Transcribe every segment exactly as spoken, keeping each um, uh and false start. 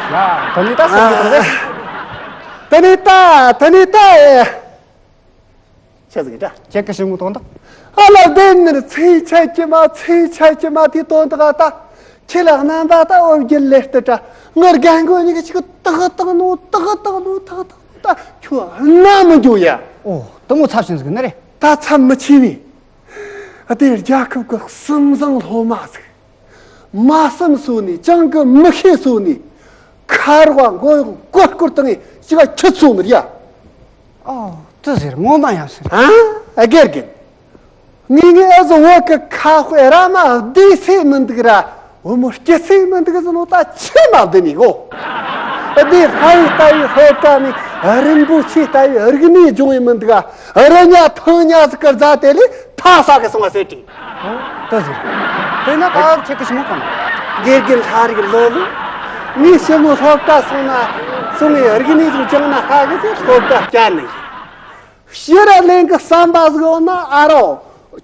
ཡ། དེ་ནས་ད་སུ་གི་དང་རེད། དེ་ནས་ད་དེ་ནས་ད་ཨེ། ཆི་ཟིག་འདྲ། ཁྱེད་ཀྱི་ཞི་མོའི་དོན་དག་ཨ་ལ་བདེན་ནི་ཚེ་ཆད་ཀྱི་མ་ཚེ་ཆད་ཀྱི་མ་དེའི་དོན་དག་ད། ཁྱེད་ལ་རྣམ་པ་ད་འོ་བརྒྱལ་ལེ་ལྟ་འདྲ། ངའི་རྒན་རྒོན་གཉིས་ཀྱི་ཅིག་ཏག་ཏག་ནོ་ཏག་ཏག་ནོ་ཏག་ཏག་ད་ཁྱོད་ན་མི་འགྱོ་ཡ། ཨོ། དེ་མོ་ཚབས་ཆེན་ཟིག་ནི་རེད། ད་ཚབས་མི་ཆེ་བས། ཨ་དེ་རྒྱལ་ཁབ་ཀྱི་སྲིད་བཟང་སློབ་མ་ཟིག་མ་བསམ་སོ་ནས་ཅང་གི་མི་ཤེས་སོ་ནས། ཁ་རོག་མགོ་གཡོག་མགོ་སྐོར་བཏང་ངས་ཅི་ག་ཁྱི་ཚོ་མི་ར། ཨོ། དེ་ཟེར་ངོ་མ་ཡང་ཟེར། ཨ། ཨ་དགེ་རྒན། ངས་ངའི་ཨ་ཟོ་བོད་གི་ཁ་དཔེ་ར་མ་བདེ་སེ་མི་འདུག་ར། བུ་མོ་སྐྱིད་སེ་མི་འདུག་ཟེར་ནོ་ད་ཆི་མ་བདེ་ནི་གོ། ཨ་དེ་ལྷ་ཡི་ལྟ་བུའི་སློབ་གྲྭ་ནས་རིན་པོ་ཆེ་ལྟ་བུའི་རིག་གནས་སྦྱོང་ཡི་མི་འདུག་ཨ། རི་ཉག་ཐང་ཉག་ཟིག་གི་རྫ་དེ་ལས་ཐ་ས་གི་སོང་བ་ཟེར་དྲིས། ཨོ། ད་ཟེར། དེ་ན་ད་ཁྱེད་ཀྱི་ཞི་མོ་གང་། དགེ་རྒན་ལྷ་རིག་ལོ་ལོ། ངས་ཞི་མོ་སློབ་གྲྭ་སོང་ན་སོང་ངས་རིག་གནས་ཟིག་སྦྱངས་ན་ཧ་གི་ཟེར་སློབ་གྲྭ་བསྐྱལ་ནས། ཕྱིར་ལེན་གི་བསམ་པ་ཟིག་ཡོད་ན་ཨ་རོ།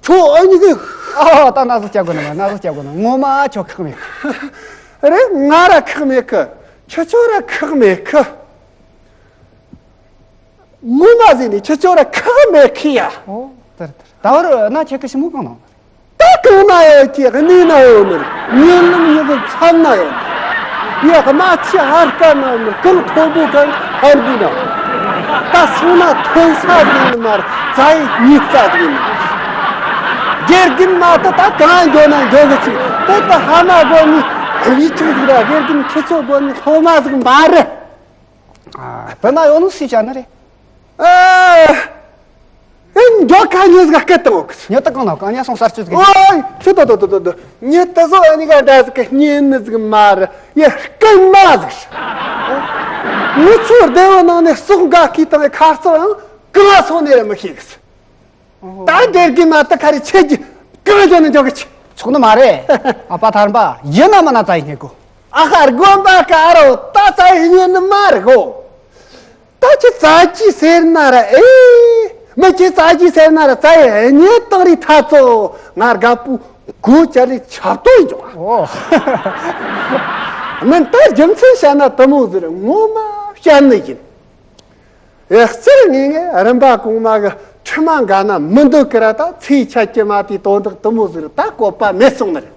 ཁྱོད་ཨ་ཉི་གི། ཨ་ད་ན་ཟུག་བྱ་དགོས་ན་མ་ན་ཟུག་བྱ་དགོས་ན་ངོ་མ་ཁྱོད་ཁག་མེད་གི། རེད། ང་ར་ཁག་མེད་གི། ཁྱེད་ཆོ་ར་ཁག་མེད་གི། ངོ་མ་ཟིག་ནས་ཁྱེད་ཆོ་ར་ཁག་མེད་གི་ཡ། ཨོ། དེར་དེར་ད་བར་ན་ཁྱེད་ཀྱི་ཞི་མོ་གང་ནང་། ད་གང་ན་ཡོད་ཀྱི་གནས་ན་ཡོད་ནི། ཉིན་ལམ་ཉི་གི་མཚམས་ན་ཡོད་ནི། ཡ་དམར་ཆེ་ཧར་དཀར་ན་ཡོད་ནི། གངས་མཐོན་པོ་གངས་ཧར་འདུས་ན། ད་སོང་ན་ཐོན་ས་ཟིག་ནི་མར་རྩྭ་ཡི་ཉིས་རྩ་ཟིག་ནི། དགེ་རྒན་མ་ད་ད་གང་འགྱོ་ན་འགྱོ་གི་ཅིག་ད་ད་ཧ་མ་གོ་ནི་གཞི་ཆུང་ཟིག་ར། དགེ་རྒན་ཁྱེད་ཆོ་གོ་ནི་སློབ་མ་ཟིག་མ་རེད། ཨ། དེ་ན་ཡོད་ནི་སུས་བྱ་ནི་རེད། ཨ། ཨེ་མགྱོགས་ཁ་ཉེ་ཟིག་སྐད་བཏང་ངོ་། ཉེ་ད་གང་ན་གང་ཉེ་སོང་གསར་གཅོད་ཟིག་ཨོའི། ཁྱོད་ད་ད་ད་ད་ད་ཉེ་ད་བཟོ་ཨ་ནི་ག་འདྲ་ཟིག་གི་ཉེ་ནི་ཟིག་མ་རེད། ཡ་སྐད་མ་ཟིག་ངུ་ཆུ་སྡེ་བ་ནང་ནས་ཟོག་འགའ་ཁྱེར་བཏང་ངས་ཁ་རྩང་ཡང་གང་སོང་ནས་ར་མི་ཤེས་གི། ད་དེར་གི་མ་ད་ཁ་རི་ཆེ་གི་གང་འཇོག་ནི་འཇོག་གི་ཆི། ཆོག་ནི་མ་རེད། ཨ་ཕ་ཐར་པ་ཡིན་ན་མ་ན་ཙ་ཡི་ཉེ་གོ། ཨ་ཧ། དགོན་པ་ག་རོ་ད་ཙ་ཡི་ཉེ་ནི་མ་རེད་གོ། ད་ཅི་ཙ་ཅི་ཟེར་ན་ར་ཨེ། མི་ཅི་ཙ་ཅི་ཟེར་ན་ར་ཙ་ཡི་ཉེ་དང་རི་ཐ་ཚོ་ང་དགའ་པོ་གོ་ཅ་ལི་ཆབ་ཏོ་ཡིན་ཅོག་ཨོ། མིན་ད་རྒྱུ་མཚན་བཤད་ན་དུ་མོ་ཟེར་ངོ་མ་བཤད་ནི་ཡིན། ཨེ་སྤྱིར་ངས་ངས་རིམ་པ་གོང་མ་གི་ཁྲི་མ་འགའ་ན་མི་འདོད་ཀི་ར། ད་ཚེ་ཆད་ཀྱི་མ་དེའི་དོན་དག་དུ་མོ་ཟེར་ད་བཀོད་པ་མེད་སོང་ནི་རེད།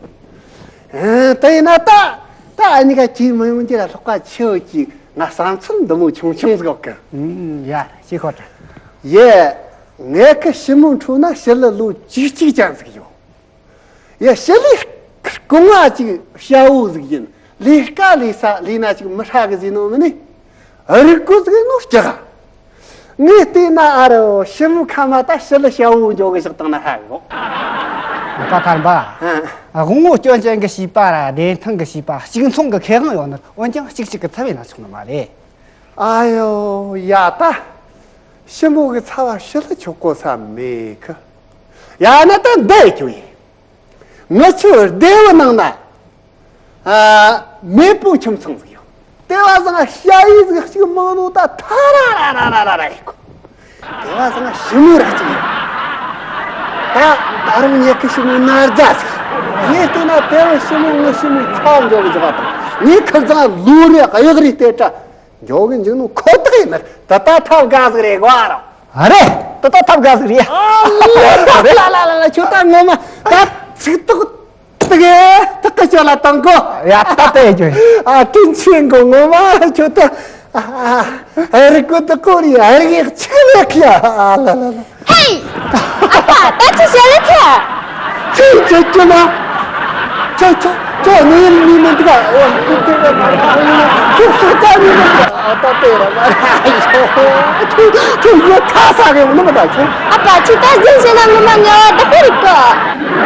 ཨེ་དེ་ཡིན་ན་ད་ད་ཨ་ནི་ག་ཅིག་མི་ཡོང་རྒྱུ་ར་ལྷག་པ་ཆེ་བོ་ཅིག་ང་བསམ་ཚུལ་འདི་མོ་ཆུང་ཆུང་ཟིག་ཡོད་གི། ཨུམ། ཡ་ཅི་ཁོ་ད། ཡེ། ངས་ཁི་ཞི་མོ་འཕྲོ་ན་ཞི་ལི་ལོ་བཅུ་གཅིག་ཅན་ཟིག་ཡོད། ཡ་ཞི་ལི་སྐུ་ང་ཅིག་ཤ་བོ་ཟིག་ཡིན། ལས་ཀ་ལས་ས་ལས་ན་ཅིག་མི་ཧྲ་གི་ཟིག་ནོ་མི་ནི། རིག་གོ་ཟིག་ནོ་སྐྱ་ག་ངས་བལྟས་ན་ཨ་རོ་ཞི་མོ་ཁ་མ་ད་ཞི་ལི་ཤ་བོ་འཇོག་གི་ཞག་བཏང་ན་ཧ་གོ། ཨ་ཕ་ཐར་པ། ཨ། དབང་བོ་སྐྱོན་ཅན་གྱི་བྱིས་པ་ར་བདེ་ཐང་གི་བྱིས་པ་གཅིག་མཚུངས་ཀྱི་ཁེ་དབང་ཡོད་ནི། འོན་ཀྱང་གཅིག་གཅིག་གི་ཚབ་ཡིན་ན་ཆོག་ནི་མ་རེད། ཨ་ཡོ་ཡ་ད། ཞི་མོ་གི་ཚ་བ་ཞི་ལི་ཆོག་གོ་ས་མེད་གི། ཡ་ན་ད་འདི་ཁྱོད་ཡིན། ངི་ཆོའི་སྡེ་བའི་ནང་ན། ཨ། མེས་པོ་ཁྱིམ་ཚང་ཟིག་ཡོད། དེ་བ་ཟང་ཤ་ཡི་ཟིག་གཅིག་མང་ནོ་ད་ཐ་ར་ར་ར་ར་ར་ཡི་གོ། དེ་བ་ཟང་ཞི་མོ་ར་གཅིག་ཡོད། ད་ད་རུང་ཉེ་གི་ཞི་མོ་ན་རྫ་ཟིག་ངས་བལྟས་ན་དེ་བ་ཞི་མོ་ངི་ཞི་མོའི་ཚ་བ་འཇོག་གི་འཇོག་པ་དང་། ངས་ཁིར་ཚང་ལུ་རེ་གཡག་རེ་བལྟས་དྲ། འཇོག་གི་འཇུག་ནོ་ཁོ་ཐག་ཡིན་ནི། ད་ད་ཐབས་དགའ་ཟིག་རེད་གོ་ཨ་རོ། ཨ་རེད། ད་ད་ཐབས་དགའ་ཟིག་རེད། ཨ་ལ་ལ་ལ་ལ་ལ། ཁྱོད་ད་ངོ་མ་ད་ཚིག་ཏོག་ཏག་ཏག་གི་ཅོ་ལ་བཏང་གོ། ཡ་ད་ད་ཡ་ཅོ། ཨ་དྲིན་ཆེན་གོ། ངོ་མ་ཁྱོད་ད། ཨ་ཨ་རི་ཀོ་ད་ཀོ་རི་ཨ་རི་གི་ཆི་ལེ་ཁི་ཡ། ཨ་ལ་ལ་ལ། ཧེ། ཨ་ཕ་ད་ཅི་བྱེད་ལེ་ཚེ། ཚེ་ཚེ་ཅི་ན། ཅོ་ཅོ་ཅོ་ནི་ནི་མི་འདུག་ག་ཁྱོད་སུ་ཙ་ནི་མི་འདུག་ག་ད་དེ་ར་མ་ར། ཅོ་ཡོད་ཐ་ས་གི་ནི་མ་ད་ཅོ། ཨ་ཕ་ཁྱོད་ད་རྫུན་བཤད་ན་ངོ་མ་ངལ་བ་ད་ཁོ་རིག་གོ།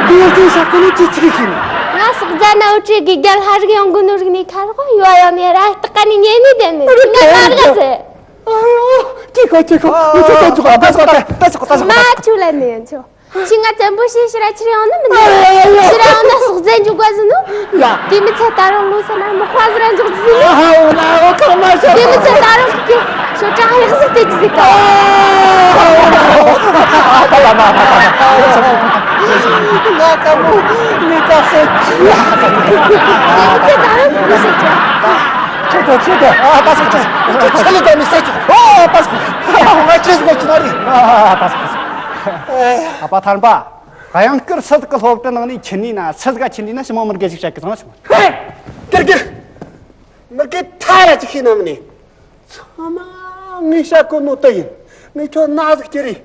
དེ་རྫུན་བཤད་ཁོ་ནི་ཅི་ཅི་གི་ཁྱི་ནི། ང་སོག་རྫ་ན་འུ་ཅི་གི་རྒྱལ་ལྷ་རིག་ཡོང་གི་ནོ་རིག་ནི་ཁ་རོག་ཡོ་ཡོ་ནི་ར་ཏི་ཀ་ནི་ཉེ་ནི་དེ་ནི་ང་མ་ར་ག་ཟེ། ཨ་ཡོ། ཅི་ཁོ་ཅི་ཁོ། ཨ་ཨ་ཨ་ཨ་ཨ་ཨ། མ་ཆུ་ལ་ནི་ཡོང་ཆོ། ཅི་ང་བཙན་པོ་ཞེས་ཕྱིར་ཕྱིར་ཡོང་ནི་མི་འདུག་ཕྱིར་ཡོང་ན་སོག་རྫས་འཇུག་པ་ཟིན་ནོ། ཡ། དེ་མི་ཚད་ད་རུང་ལོ་ས་ན་མི་ཁ་ཟིག་ར་འཇུག་ཟིན་ནོ། ཨ་ཧ། འོ་ན་འོ་ཁ་མ་ཤོར། དེ་མི་ཚད་ད་རུང་ཁི་ཤོ་ཀྲང་ཧེག་ཟིག་དེ་ཅི་ཟིག་ག་ཨ་ཧ། འོ་ན་འོ་ཁ་ལ་མ་ང་ཀ་མོ་ནི་ཀ་སོ་ཅི། དེ་མི་ཚད་ད་རུང་ཁི་ཤོ་ཀྲང་། ཁྱོད་ ཁྱོད་ཚོ་ཨ་ད་སོ་ཚོ་ཚོ་ཚོ་ལ་ད་མི་ས་ཚོ་ཨ་ད་སོ་ང་ཁྱེད་ཚོ་ཁྱེད་རེད། ཨ་ད་སོ་ཨ་ཕ་ཐར་པ། གཡང་དཀར་སི་ཏུ་གི་སློབ་གྲྭ་ནང་ནས་ཁྱེར་ནི་ན་སི་ཏུ་ག་ཁྱེར་ནི་ན་ཞི་མོ་མི་དགེ་ཞིག་བྱ་གི་ཚང་ཞི་མོ། ཧེ། ཀིར་ཀིར། མི་དགེ་ཐ་ར་ཅིག་ཤེས་ན་མི་ནི། ཚང་མ་ངས་བཤད་གོ་ནོ་དེ་ཡིན། ངས་ཁྱོད་ན་ཟིག་ཁྱེར་རེད།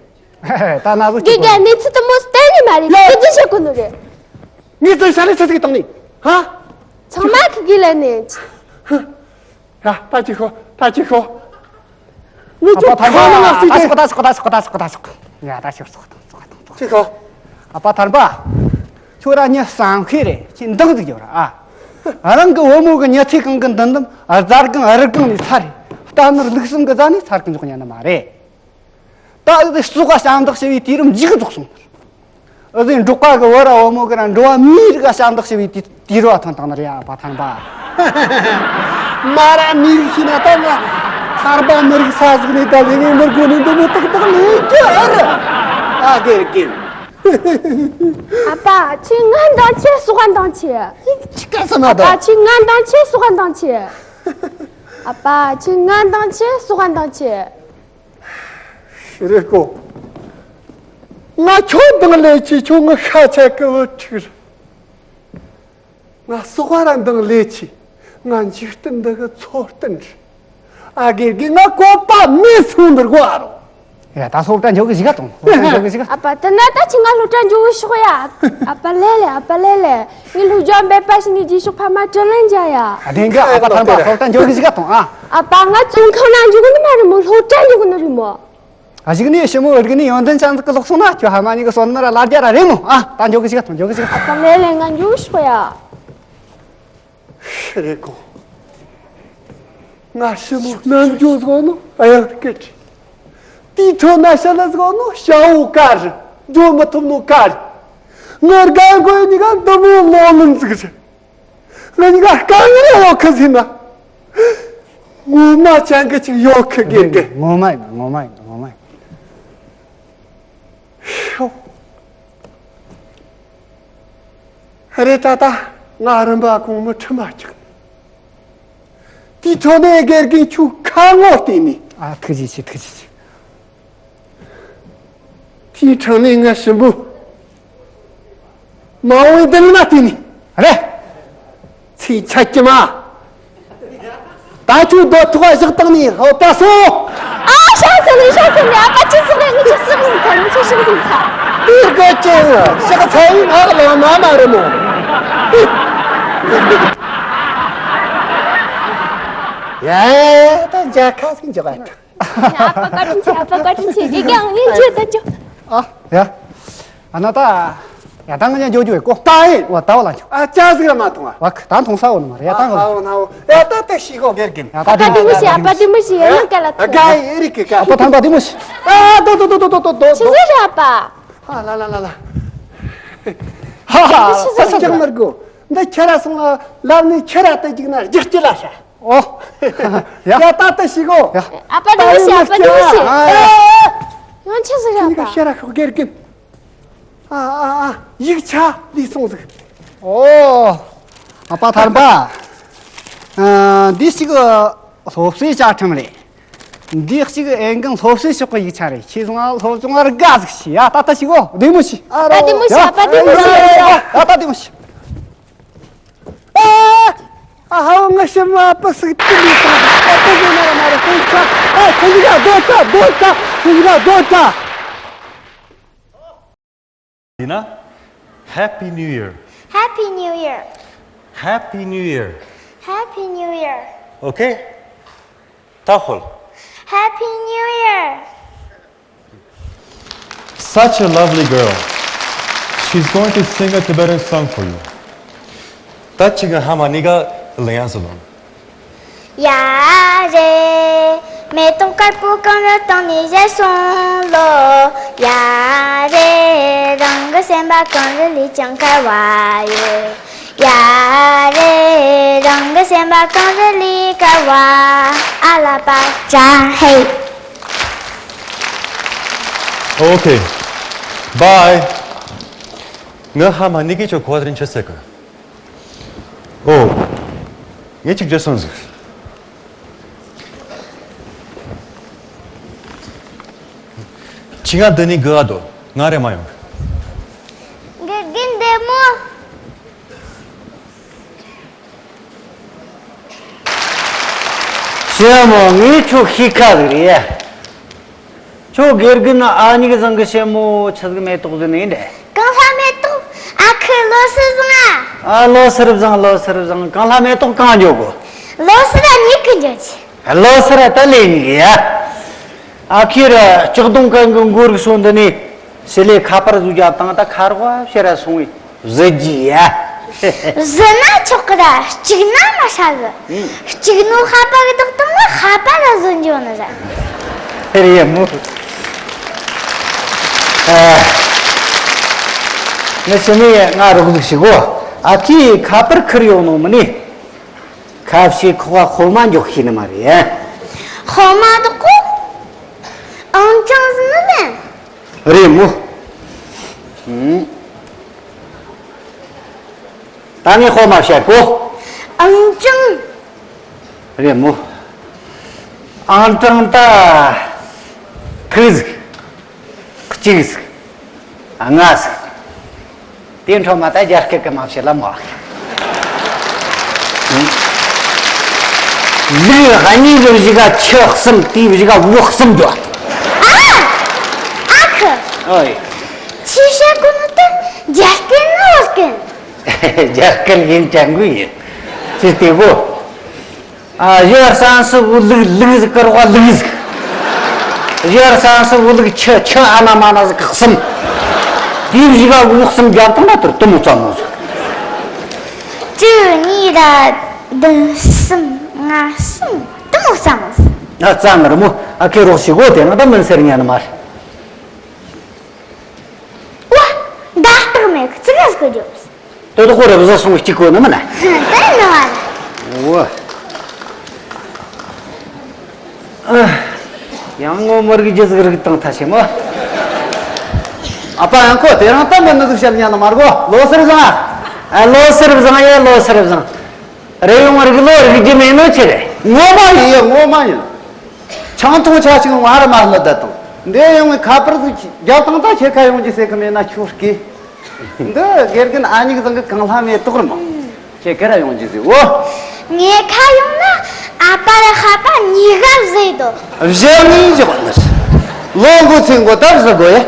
ད་ན་ཟིག་དགེ་རྒན་གནས་ཚུལ་དེ་མོ་གཏན་ནས་མ་རེད། ཡ། ཁྱེད་ཀྱིས་བཤད་གོ་ནོ་རེད། ངས་ཚོ་ཤ་ལས་ཚ་ཟིག་བཏང་ནི། ཧ། ཚང་མ་ཁི་གི་ལ་ནས། ཡ། ད་ཅི་ཤོ། ད་ཅི་ཤོ། ངས་ཁྱོད་ཁ་ནང་ང་སྲིད་དེ། ད་ཤོག་ད་ཤོག་ད་ཤོག་ད་ཤོག་ད་ཤོག་ཡ་ད་ཤོག་ཤོག་ད་ཤོག་ད་ཤོག་ཅི་ཤོ། ཨ་ཕ་ཐར་པ། ཁྱོད་ར་མྱི་བསམ་ཤེས་རེད། ཁྱེད་འདང་ཟིག་རྒྱོབ་ར་ཨ། རང་གི་བུ་མོ་གི་མྱི་ཚེ་གང་གི་མདུན་འདམ་ཨ་རྫ་གང་ཨ་རི་གང་ནས་ཚར་རེད། རྟ་ནོར་ལུག་གསུམ་གི་རྫ་ནས་ཚར་གི་འཇོག་ཉན་ནི་མ་རེད། ད་ཨུ་ཚོས་ཟོག་ག་ཞབས་འདེགས་ཞུ་བའི་དུས་རིམ་མཇུག་རྫོགས་སོང་། ཨུ་ཚོས་འབྲོག་པ་གི་བུ་ར་བུ་མོ་གི་ར་འགྲོ་བ་མིའི་རིགས་ག་ཞབས་འདེགས་ཞུ་བའི་དུས་དུས་རུ་བ་ཐོན་བཏང་ནི་རེད་ཨ་ཕ་ཐར་པ། མ་ར་མི་རིགས་ཤི་ན་ད་ང་ཐར་པ་མི་རིགས་ས་ཟིག་ནས་ད་ལས་ངའི་མི་རྒོ་ནས་འདི་མོ་ཏག་ཏག་ལས་རྒྱུ་ཨེ་རེད། ཨ་དགེ་རྒན། ཨ་ཕ་ཁྱོས་ང་འདང་ཆེ་ཟོག་ག་འདང་ཆེ། ཅི་ག་ས་ན་ད། ཨ་ཕ་ཁྱོས་ང་འདང་ཆེ་ཟོག་ག་འདང་ཆེ། ཨ་ཕ་ཁྱོས་ང་འདང་ཆེ་ཟོག་ག་འདང་ཆེ། ཤི་རེ་ཀོ། ང་ཁྱོད་འདང་ལས་ཆེ་ཁྱོད་ངི་ཤ་ཆད་གི་བུ་ཕྲུག་རེད། ང་ཟོག་ག་ར་འདང་ལས་ཆེ། ང་འཇིག་རྟེན་འདི་གི་འཚོ་རྟེན་རེད། ཨ་དགེ་རྒན་ང་བཀོད་པ་མེད་སོང་འདིར་གོ་ཨ་རོ། ཡ་ད་སློབ་གྲྭ་འཇོག་གི་ཞིག་ག་དང་། སློབ་གྲྭ་འཇོག་གི་ཞིག་ག་ཨ་ཕ་དེ་ན་ད་ཁྱོས་ང་སློབ་གྲྭ་འཇོག་གི་ཤོག་ཡ། ཨ་ཕ་ལེ་ལེ་ཨ་ཕ་ལེ་ལེ། ངས་སློབ་སྦྱོང་འབད་པ་ཞིག་ནས་རྗེས་ཕྱོགས་ཕ་མ་དྲིན་ལན་འཇལ་ཡ། ཨ་དེང་གི་ཨ་ཕ་ཐར་པ་སློབ་གྲྭ་འཇོག་གི་ཞིག་ག་དང་ཨ། ཨ་ཕ་ང་བཙོན་ཁང་ན་འཇོག་གི་ནི་མ་རེད་མོ། སློབ་གྲྭ་འཇོག་གི་ནི་རེད་མོ། ཨ་ཞིག་ནས་ཞི་མོ་རིག་ནས་ཡོན་ཏན་ཅན་ཟིག་གི་ལོག་སོང་ན་ཁྱོད་ཕ་མ་གཉིས་ཀྱི་བསོད་ནམས་ར་ལ་རྒྱ་ར་རེད་མོ། ཨ་ད་འཇོག་གི་ཞིག་ག་དང་འཇོག་གི་ཞིག་ག་ཨ་ཕ་ལེ་ལེ་ང་འཇོག་ཤོག་ཡ། ཤི་རེ་ཀོ། ང་ཞི་མོ་རྣམ་འགྱུར་བཟོ་ནོ་གཡང་སྐད་ཀྱི། དེའི་ཁྲོད་ན་ཤི་ལ་བཟོ་ནོ་ཤ་བོ་ཀ་རི་འགྱོ་མི་ཐུབ་ནོ་ཀ་རི། ངའི་རྒན་རྒོན་གཉིས་ཀ་འདི་མོ་ལོ་ལོན་ཟིག་རེད། ང་གཉིས་ཀ་དཀའ་ངལ་ཡོད་ཁི་ཟིན་ན། ངོ་མ་ཅན་གི་ཅིག་ཡོད་ཁི་དགེ་རྒན། ངོ་མ་ཡིན་ངོ་མ་ཡིན་ངོ་མ་ཡིན། ཤོ། རེད་ད་ད་ང་རིམ་པ་གོང་མའི་ཁྲི་མ་བཅུག་དེའི་ཁྲོད་ནས་དགེ་རྒན་ཁྱོད་ཁ་ངོ་བལྟས་ནས། ཨ་ཐུགས་རྗེ་ཆེ་ཐུགས་རྗེ་ཆེ། དེའི་ཁྲོད་ནས་ང་ཞིམ་པོ་མ་འོངས་བདེན་ན་བལྟས་ནས། རེད། ཚེ་ཆད་ཀྱི་མ། ད་ཁྱོད་རྡོ་ཐོག་བཞག་བཏང་ནས་ཧོ་པ་སོ། ཨ་ཤ་ཚ་ནི་ཤ་ཚ་ནི་ཨ་ཕ་ཅི་ཟིག་རེད། ངི་ཅི་ཟིག་ཟིག་ཚ་ནི་ཅི་ཤིག་ཟིག་ཚ། དེ་ག་ཅི་ཤག་ཚ་ཡིན་ཨ་ལ་མ་མ་རེད་མོ། ཡ་ད་མཇལ་ཁ་ཟིག་འཇོག་ཨ། ཨ་ཕ་བཀའ་དྲིན་ཆེ། ཨ་ཕ་བཀའ་དྲིན་ཆེ། དགེ་རྒན་ངས་འཇོག་ད་འཇོག་ཨ་ཡ། ཨ་ན་ད། ཡ་ད་ང་ཉ་འཇོག་རྒྱུ་ཡོད་གོ། ད་ཡིན། བ་ད་བ་ལ་འཇོག་ཨ་ཅག་ཟིག་ལ་མ་ཐོང་ཨ། བ་ཁ་ད་མཐོང་ས་འོ་ནི་མ་རེད། ཡ་ད་ང་ཨ་འོ་ན་འོ། ཡ་ད་ད་ཤི་ཁོ་དགེ་རྒན། ཡ་ད་ཨ་ད་དེ་མོ་ཤི། ཨ་ཕ་དེ་མོ་ཤི། ཡ་ལ་ཀ་ལ་ཨ་དགའ་ཡི་ཨེ་རི་ཀི་ཀ་ཨ་ཕ་ཐང་པ་དེ་མོ་ཤི། ཨ་དོ་དོ་དོ་དོ་དོ་དོ། ཆི་ཟིག་རེད་ཨ་ཕ། ཧ་ལ་ལ་ལ་ལ། ཧ་ཧ། ཆི་ཟིག་རེད། ཅག་མར་གོ། འདི་ཁྱེད་ར་སོང་ལ་ལབ་ནས་ཁྱེད་ར་ལྟ་ཅིག་ན་རྒྱག་ཅི་ལ་ཤ། ཨོ། ཡ། ཡ་ད་ལྟ་ཞིག་གོ། ཡ། ཨ་ཕ་དེ་མོ་ཤི། ཨ་ཕ་དེ་མོ་ཤི། ཨ། ཡང་ཆི་ཟིག་རེད་ཨ་ཕ། ཁྱེད་ཀ་ཤེས་ར་ཤོག་དགེ་རྒན། ཨ་ཨ་ཨ་ཡིག་ཆ་ལས་སོང་ཟིག་ཨོ། ཨ་ཕ་ཐར་པ། ཨ་འདི་ཞིག་སློབ་གསོའི་བཅའ་ཁྲིམས་རེད། འདི་གཅིག་ཨེ་འགན་སློབ་གསོའི་ཕྱོགས་ཀྱི་ཡིག་ཆ་རེད། ཁྱེད་ཚོ་ང་སློབ་སྦྱོང་ལ་དགའ་ཟིག་ཤི། ཡ་ད་ལྟ་ཞིག་གོ། བདེ་མོ་ཤི། ཨ་རོ། ད་བདེ་མོ་ཤི། ཡ། ཨ་ཕ་བདེ་མོ་ཤི། ཡ་ད་བདེ་མོ་ཤི། ཨ་ཨ་ཧ་ང་ཤི་མ་པ་སིག་ཏི་ལི་སོང་། ཨ་ཏི་ལི་ན་ར་ན་ར་ཧུ་ཆ། ཨ་ཁྱེད་ཀྱི་ཡ་དོ་ཏ་དོ་ཏ། ཁྱེད་ཀྱི་ཡ་དོ་ཏ། ཡིན་ན། Happy New Year. Happy New Year. Happy New Year. Happy New Year. Okay? ད་ཧོལ། Happy New Year. Such a lovely girl. She's going to sing a Tibetan song for you. ད་ཅི་ག་ཧ་མ་ནི་ག་ལེ་ཡང་སོ་ལོ། ཡ་རེ། མེ་ཏོག་དཀར་པོ་གངས་རི་སྟེང་ནས་བཞད་སོང་ལོ། ཡ་རེ། རང་གི་སེམས་པ་གངས་རི་ལས་ཀྱང་དཀར་བ་ཡོད། ཡ་རེ། རང་གི་སེམས་པ་གངས་རི་ལས་དཀར་བ། ཨ་ལ་པ་ཅ་ཧེ། Okay. Bye. ང་ཧ་མ་ནི་གི་ཆོ་ཁོ་དྲིན་ཆེ་ཟེར་གི། ཨོ། ངས་ཅིག་བརྗེད་སོང་ཟིག་ཁྱི་ག་འདི་ནས་དགོས་ཨ་དོ། ང་རེ་མ་ཡོང་། དགེ་རྒན་བདེ་མོ། ཞེ་མོ་ངས་ཁྱོད་ཤེས་ཁ་ཟིག་རེད། ཁྱོད་དགེ་རྒན་ཨ་མྱེས་བཟང་གི་ཞེ་མོ་ཆི་ཟིག་མེ་ཏོག་ཟིག་ནས་འདྲ། གང་ལྷ་མེ་ཏོག་ཨ་ཁུ་ལོ་སི་བཟང་ཨ། ཨ་ལོ་སི་རབ་བཟང་ལོ་སི་རབ་བཟང་གང་ལྷ་མེ་ཏོག་གང་འཇོག་གོ། ལོ་སི་ར་མྱིག་གི་འཇོག་ཆེ། ལོ་སི་ར་ད་ལས་མྱིག་ཡ། ཨ་ཁུ་ར་ལྕགས་སྡོང་གན་གི་མགོ་རིག་སོ་འདི་ནས་ཞི་ལས་ཁ་པར་བཟོ་རྒྱབ་དང་ད་ཁ་རོག་ཕྱིར་ར་སོང་བས། བཟི་རྒྱུ་ཡ། བཟི་ན་ཆོག་གི་ར་གཅིག་ན་མ་ཧྲ་གི། གཅིག་ནོ་ཧ་པ་གི་བདག་དང་ན་ཧ་པ་ལ་བཟི་འཇོག་ནི་ར། ཧེ་རེད་མོ། ཨ། ངས་ཕྱི་ནས་ང་རོགས་ཟིག་ཞིག་གོ། ཨ་ཁུས་ཁ་པར་ཁུར་ཡོང་ནོ་མིན་ནི། ཁ་བཤད་ཁོག་པ་ཧོ་མ་འཇོག་ཤེས་ནི་མ་རེད། ཧོ་མ་དག་གོ། ཨང་གྲངས་ཟིན་ནི་ལན། རེད་མོ། ཨུམ། ད་ངས་ཧོ་མ་བཤད་གོ། ཨང་གྲངས། རེད་མོ། ཨང་གྲངས་ད། ཐིག་ཟིག་གཅིག་ཟིག་ལྔ་ཟིག་དེ་འཕྲོ་མ་ད་རྒྱ་སྐད་གི་མ་བཤད་ལ་མོ། ལུག་གཉིས་གི་བཞི་ག་ཆུ་གསུམ་དེའི་བཞི་ག་འོ་གསུམ་འགྱོ། ཨ། ཨ་ཁུ། ཨོ་ཡེ། ཆི་བཤད་གོ་ནི་དེ་རྒྱ་སྐད་ནི་བོད་སྐད། རྒྱ་སྐད་ཡིན་ཅང་གུ་ཡིན། ཅི་སྟེ་གོ། ཨ། གཞི་བར་སང་སི་བུ་ལུག་ལུག་ཟིག་ཀི་རོ་ལུག་ཟིག་གཞི་བར་སང་སི་བུ་ལུག་ཆུ་ཆུ་ཨ་ན་མ་ན་ཟིག་ཁག་གསུམ། དེའི་བཞི་ག་འོ་གསུམ་རྒྱབ་དང་ན་དུར་དུ་མོ་ཙམ་མོ་ཟིག་གཅིག་གཉིས་ར་བདུན་གསུམ་ལྔ་གསུམ་དུ་མོ་ཙམ་མོ་ཟིག་ཨ་ཙམ་ར་མོ། ཨ་ཁེ་རོགས་ཤིག་གོ་དེ་ང་ད་མིན་སེར་ཉན་ནི་མ་རེད། ཝ། ཟླ་རྟགས་མེད་གི་ཙི་ག་ཟིག་གི་རྒྱོབ། དོ་དོ་ཁོ་རེ་བཟོ་སོང་གཅིག་གོ་ནི་མིན་ན། དེ་ནི་བ། འོ། ཨ། ཡང་ངོ་མི་རིག་རྒྱུ་ཟིག་རིག་བཏང་ཐལ་ཞེ་མོ། ཨ་ཕ་ཡང་ཁོ་དེ་རང་ད་མི་ནི་ཟིག་བཤད་ཉན་ནི་མ་རེད་གོ། ལོ་སར་བཟང་ཨ། ཨ་ལོ་སར་བཟང་ཡ་ལོ་སར་བཟང་། རེ་ཡོང་རིག་ལོ་རིག་རྒྱུ་མེད་ནོ་ཆི་རེད། ངོ་མ་ཡིན་ཡ་ངོ་མ་ཡིན། ཆང་འཐུང་ཆ་ཞིག་ང་ར་མ་ལ་ད་དང་འདས་ཡོང་བའི་ཁ་པར་ཟིག་རྒྱབ་དང་ད་ཁྱེད་ཁ་ཡོང་རྒྱུ་ཟེར་གི་མེད་ན་ཁྱོད་སྐྱེ། འདི་དགེ་རྒན་ཨ་མྱེས་བཟང་གི་གང་ལྷ་མེ་ཏོག་རེད་མོ། ཁྱེད་ཀ་ར་ཡོང་རྒྱུ་ཟིག་འོ། ངའི་ཁ་ཡོང་ན་ཨ་ཕ་ར་ཧ་པ་གཉིས་ཀ་བཟོས་དོ། བཞག་ནས་བཞག་ནས། ལོ་འགོ་ཚེ་འགོ་ད་བཟོ་དགོས་ཡ།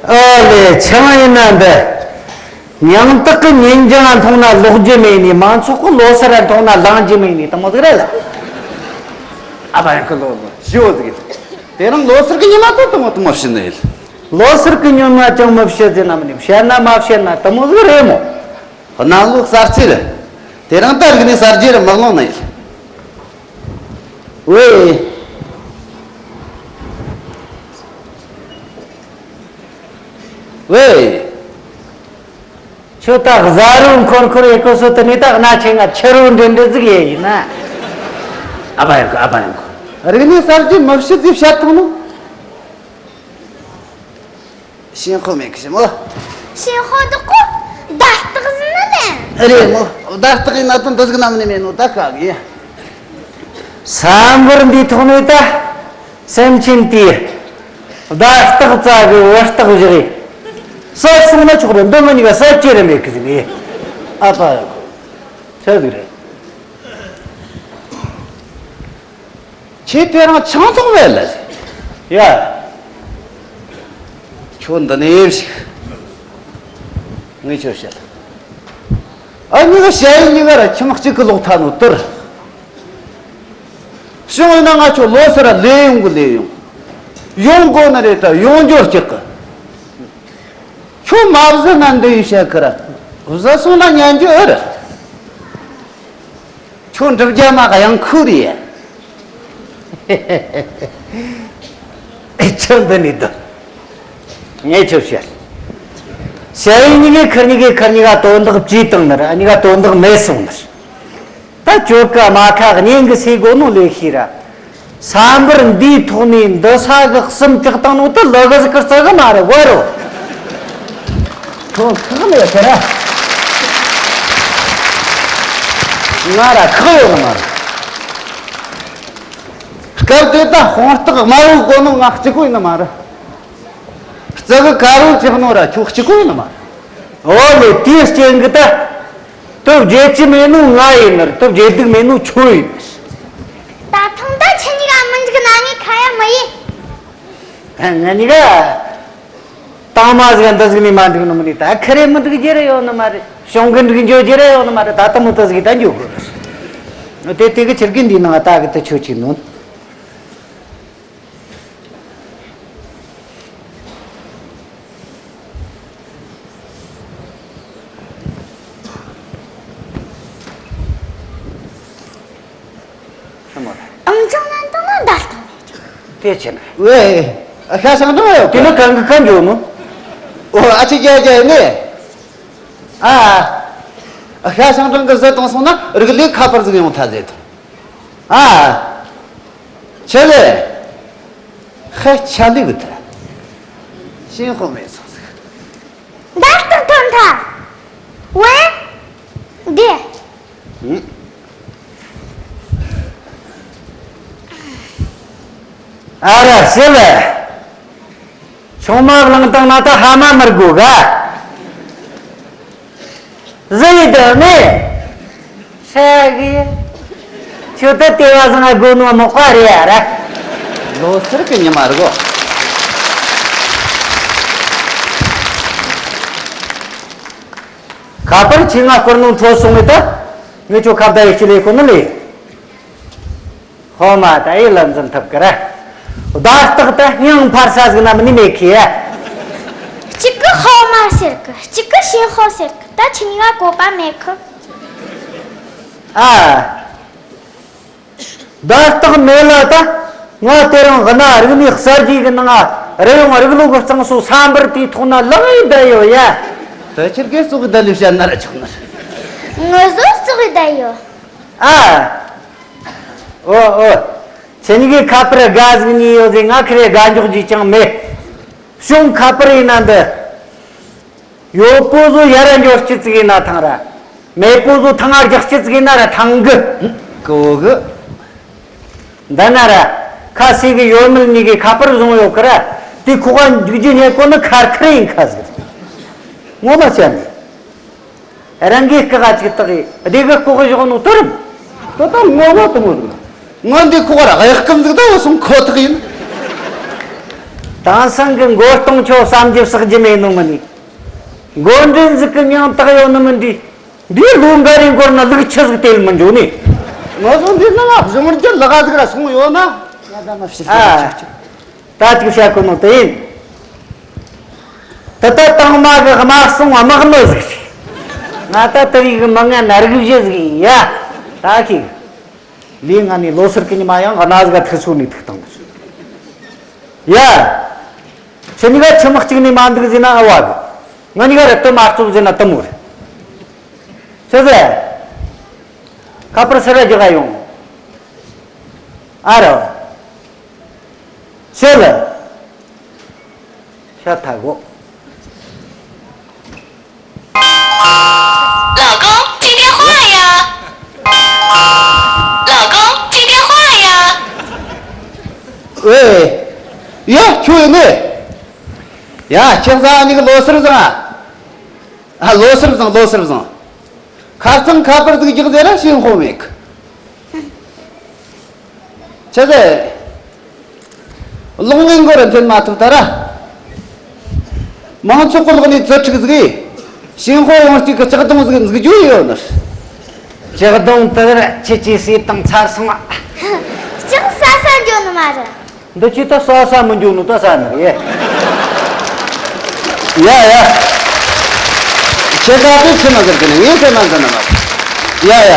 ཨ་ལེ་ཆང་ཡིན་ན་འདི། ཉང་སྟག་གི་ཉིན་རྒྱང་མཐོང་ན་ལོག་རྒྱུ་མེད་ནི་མང་ཚོགས་ཀྱི་ལོ་སར་མཐོང་ན་ལངས་རྒྱུ་མེད་ནི་དེ་མོ་ཟིག་རེད་ལ། ཨ་ཕ་ཡང་ཁི་ལོ་ལོ་ཞི་བོ་ཟིག་ཡིན། དེ་རིང་ལོ་སར་གི་ཉི་མ་ད་དེ་མོ་དེ་མོ་བཤད་ནི་ཡིན། ལོ་སར་གི་ཉི་མ་ཅང་མི་བཤད་ཟེར་ན་མི་ནི་བཤད་ན་མ་བཤད་ན་དེ་མོ་ཟིག་རེད་མོ། གནམ་ལོ་གསར་ཚེས་རེད། དེ་རིང་ད་རིག་གནས་གསར་བརྗེ་རེད་མི་ལོང་ནི་ཡིན། ཝེ། ཝེ། ཁྱོད་ད་གཟའ་རུ་འཁོར་འཁོར་ཡེ་གོ་སོ་དེ་ནས་ད་གནའ་ཆེན་ང་ཆུ་རུ་འདྲེ་འདྲེ་ཟིག་ཡེ་ཡིན་ན། ཨ་ཕ་ཡང་གོ་ཨ་ཕ་ཡང་གོ་རིག་གནས་གསར་བརྗེ་མི་བྱེད་ཟིག་བཤད་ཐུབ་ནོ། ཤིང་ཧོ་མེད་གི་ཞི་མོ། ཤིང་ཧོ་དུ་ཀོ་ཟླ་རྟགས་ཟིན་ནི་ལན། རེད་མོ། ཟླ་རྟགས་ཡིན་ན་དུ་འདི་ཟིག་ནམ་ནས་མེད་ནོ་ད་ག་གི། ས་འབུར་འདིའི་ཐོག་ནས་ད། སེམས་ཅན་དེས། ཟླ་རྟགས་རྩ་གི་བུ་རྟགས་བཞག་ཡིན། ས་སོང་ན་ཆོག་རེད་འདི་མི་གཉིས་ཀ་ས་ཅི་རེད་མེད་གི་ཟིག་ནས། ཨ་ཕ། ཆི་ཟིག་རེད། ཁྱེད་དེ་རང་ཆང་འཐུང་བས་ལ། ཡ། ཁྱོད་འདི་ནས་ཞིག་ངས་ཁྱོད་བཤད། ཨ་གཉིས་ཀ་ཞ་ཡི་གཉིས་ཀ་ར་ཁྱིམ་གཅིག་གི་ལོག་ཐ་ནོ་དུར། བྱུང་ཡིན་ན་ང་ཁྱོད་ལོ་སར་ལས་ཡོང་གི་ལས་ཡོང་། ཡོང་དགོ་ནི་རེད་ད་ཡོང་རྒྱུར་སྐྲག་གི་ཁྱོད་མ་བཟི་ན་འདི་ཡི་བཤད་ཁི་ར། བཟི་སོང་ན་ཉན་རྒྱུ་ཨེ་རེད། ཁྱོད་འགྲུབ་རྒྱ་མ་ག་ཡང་ཁུ་རེད། ཁྱོད་འདི་ནས་འདི། ངས་ཁྱོད་བཤད། ཞ་ཡི་གཉིས་ཀས་ཁིར་གཉིས་ཀས་ཁིར་གཉིས་ཀ་དོན་དག་བཅོས་བཏང་ནི་ར་གཉིས་ཀ་དོན་དག་མེད་སོང་ནི་ར། ད་ཁྱོད་ཀ་མ་ཁ་གཉེན་གི་སེ་གོ་ནོ་ལས་ཤེས་ར། ས་འབུར་འདིའི་ཐོག་ནས་འདི་ས་གི་གསུམ་བཀྱག་བཏང་ནོ་དུ་ལི་གི་ཟིག་གི་རྩ་གི་མ་རེད་བ་རོ། ཁོ་ཁག་ལས་ཁེ་ར། ང་ར་ཁག་ཡོད་ནི་མ་རེད། སྐབས་དེ་ད་དཔང་རྟགས་དམར་བོ་གོ་ནོ་ང་གཅིག་པོ་ཡིན་ནི་མ་རེད། ཙི་གི་ཀ་རུ་ཅིག་ནོ་ར་ཁྱོད་གཅིག་གོ་ཡིན་ནི་མ། འོ་ལེ་དེའི་རྐྱེན་གི་ད། སྟོབས་རྒྱས་ཀྱི་མེད་ནོ་ང་ཡིན་ནི་རེད། སྟོབས་རྒྱས་སྡུག་མེད་ནོ་ཁྱོད་ཡིན་ནི་རེད། ད་ཐེངས་ད་ཁྱེད་གཉིས་ཀ་མི་འཇིགས་ན་ངས་ཁ་ཡ་མི་ཡིན། ང་གཉིས་ཀ་དང་མ་ཟིག་འདི་ཟིག་ནས་མ་འགྲིག་ནི་མི་འདུག་ད་ཁ་རེ་མི་འགྲིག་རྒྱུ་རེ་ཡོད་ནི་མ་རེད། གཞུང་གི་འགྲིག་འཇོག་རྒྱུ་རེ་ཡོད་ནི་མ་རེད། ད་ལྟ་མོ་ད་ཟིག་ད་འཇོག་དགོས་རེད། དེ་དེ་གི་ཕྱིར་གི་འདི་ནང་ད་གི་ད་ཆོས་ཅིག་ནོ། ཨང་ཅང་ནན་ཏང་ན་འདར་ཏང་མེད་ཀྱང་། དེ་ཆེ་ན། ཝེ། ཨ་ཤ་སང་ཏང་ཡོད་དེ་ནི་གང་གི་གང་འཇོག་ནོ། ཨོ་ཨ་ཅི་རྒྱ་རྒྱ་ནི། ཨ། ཨ་ཤ་སང་ཏང་གི་ཟེར་བཏང་སོང་ན་རིག་ལས་ཁ་པར་ཟིག་ཡོང་ཐལ་ཟེར་དང་། ཨ། ཆེ་ལེ། ཧེ་ཆ་ལི་གི་ད། ཤིན་ཧོ་མེད་སོང་ཟིག་འདར་ཏང་ཐོན་ཐལ། ཝེ། འདི། ཨ་ར་ཤི་ལེ། ཆུང་མ་གླང་དང་ན་ད་ཧ་མ་མར་དགོས་ག་ཟི་ཡི་དོན་ནི། ཤ་གི་ཁྱོད་ད་ལྟེ་བ་བཟང་ང་དགོས་ནོ་མོག་པ་རེད་ཡ་ར། ལོ་སར་གི་ཉི་མ་རེད་གོ། ཁ་པར་ཁྱེད་ང་སྐོར་ནང་འཕྲོད་སོང་ངེ་ད། ངས་ཁྱོད་ཁ་བརྡ་ཡི་ཁྱི་ལས་ཁོ་ནི་ལས། ཧོ་མ་ད་ཡི་ལ་འཛིན་ཐུབ་གི་ར། བརྡ་རྟགས་ད་སྙིང་འཕར་ས་ཟིག་ན་མི་ནི་མེད་ཁི་ཡ། གཅིག་གི་ཧོ་མ་ཟེར་གི། གཅིག་གི་ཤིན་ཧོ་ཟེར་གི། ད་ཁྱེད་གཉིས་ཀ་གོ་བ་མེད་གི། ཨ། བརྡ་རྟགས་མེད་ལ་ད། ང་དེ་རིང་གི་ན་རིག་གནས་གསར་བརྗེ་གི་ནང་རི་ཡོང་རིག་ལོ་གི་གཙང་སོ་ས་འབུར་དེའི་ཐོག་ན་ལག་ཡི་བསྡད་ཡོད་ཡ། ད་ཁྱེད་ཀྱིས་ཙོག་གི་བསྡད་ལེ་བཤད་ན་ར་ཆོག་ནི། ངུ་ཟོ་ཙོག་གི་བསྡད་ཡོད། ཨ། ཨོ་ཨོ། ཁྱེད་གཉིས་ཀའི་ཁ་པར་དགའ་ཟིག་གཉིས་ཡོད་ཟེ། ང་ཁི་རེ་དགའ་འཇོག་རྒྱུ་ཅང་མེད། གཞུང་ཁ་པར་ཡིན་ན་འདི། ཡོད་པོ་ཟོ་ཡར་ར་འཇོག་སྤྱི་ཙིག་ཡིན་ན་ཐང་ར། མེད་པོ་ཟོ་ཐང་ང་རྒྱག་སྤྱི་ཙིག་ཡིན་ན་ར་ཐང་གི། ཀོ་གི། འདི་ན་ར། ཁ་སི་གི་ཡོད་མེད་གཉིས་ཀའི་ཁ་པར་བཟུང་ཡོད་ཀི་ར། དེ་ཁོ་ག་འཇུག་རྒྱུ་ཉེ་གོ་ནི་ཁར་ཁར་ཡིན་ཁ་ཟིག་ངོ་མ་བྱ་མེད། རང་གིས་སྐུ་ཁ་ཅིག་བཏགས་ཡིས་སྡེ་གི་ལྐོག་གི་བཞག་ནོ་དུ་རུམ། དོ་ད་ངོ་མ་དུ་མོ་ཟིག་ངོ་འདི་ཁོ་ར་གཡག་སྐམ་ཟིག་ད་བུད་སོང་ཁོ་ཐག་ཡིན། དེང་སང་གི་མགོ་སྟོང་ཆོ་བསམ་རྒྱུ་བསགས་རྒྱུ་མེད་ནོ་མི་ནི། མགོ་འདྲེན་ཟིག་གི་མྱིང་བཏགས་ཡོད་ནི་མི་འདྲི། འདིའི་ལོ་འགའ་རེ་འགོར་ན་ལུག་ཁྱི་ཟིག་དེ་ལ་མི་འཇོག་ནི། ང་ཚོ་འདི་ནང་ལ་གཞུང་རྒྱུ་ལག་ཟིག་ར་སོང་ཡོད་ན། ང་ད་མ་ཕྱིར་ཨ། ད་ཅིག་བཤད་གོ་ནོ་དེ་ཡིན། ད་ལྟ་དང་མ་གི་དམག་སྲུང་དམག་མི་ཟིག་ཞིག་ང་ད་དེ་རིགས་མི་ངན་ན་རིགས་བཞི་ཟིག་ཡིན་ཡ། ད་ཤིག་ལས་ང་ནི་ལོ་སར་གི་ཉི་མ་ཡང་གནའ་ཟིག་ཐུག་སོ་ནི་ཐུག་བཏང་ཡ། ཁྱེད་གཉིས་ཀ་ཁྱིམ་གཅིག་ནས་མ་འདུག་ཟེར་ན་ཨ་བ་གི། ང་གཉིས་ཀ་རེ་ལྟོས་མ་རྩོག་ཟེར་ན་དུ་མོ་རེད། ཆི་ཟེར། ཁ་པར་སེ་ར་རྒྱག་ག་ཡོང་། ཨ་རོ། ཆི་ལ། ཤ་ཐག་གོ། 老公，接电话呀！老公，接电话呀！ ཨེ། ཡ་ཁྱོད་ཡིན་ནི། ཡ་ཁྱེད་ཚང་གཉིས་ཀ་ལོ་སར་བཟང་ཨ། ལོ་སར་བཟང་ལོ་སར་བཟང་། ཁ་རྩང་ཁ་པར་ཟིག་རྒྱག་ཟེར་ར་ཤིན་ཧོ་མེད་གི། ཆི་ཟེར། གློག་བརྙན་མགོ་རུ་འཐེན་མ་ཐུབ་ད་ར། མང་ཚོགས་ཀྱི་ལག་ནས་བཙོ་ཁྲིག་ཟིག་ཤིན་ཧོ་ཡོང་སྟེ་གི་ལྕགས་སྡོང་ཟིག་འཛུགས་རྒྱུ་ཡོད་ནི། ལྕགས་སྡོང་དེ་ར་ཁྱེད་ཀྱིས་ཟས་དང་ཚར་སོང་ཨ། ལྕགས་ཟ་ས་འགྱོ་ནི་མ་རེད། འདི་ཅི་ད་ས་ས་མི་འཇུག་ནོ་ད་ས་ནི་ཡེ། ཡ་ཡ། ཁྱེད་ད་དེ་ཆི་མ་ཟེར་གི་ནི་ངས་ཆི་མ་ཟེར་ནི་མ། ཡ་ཡ།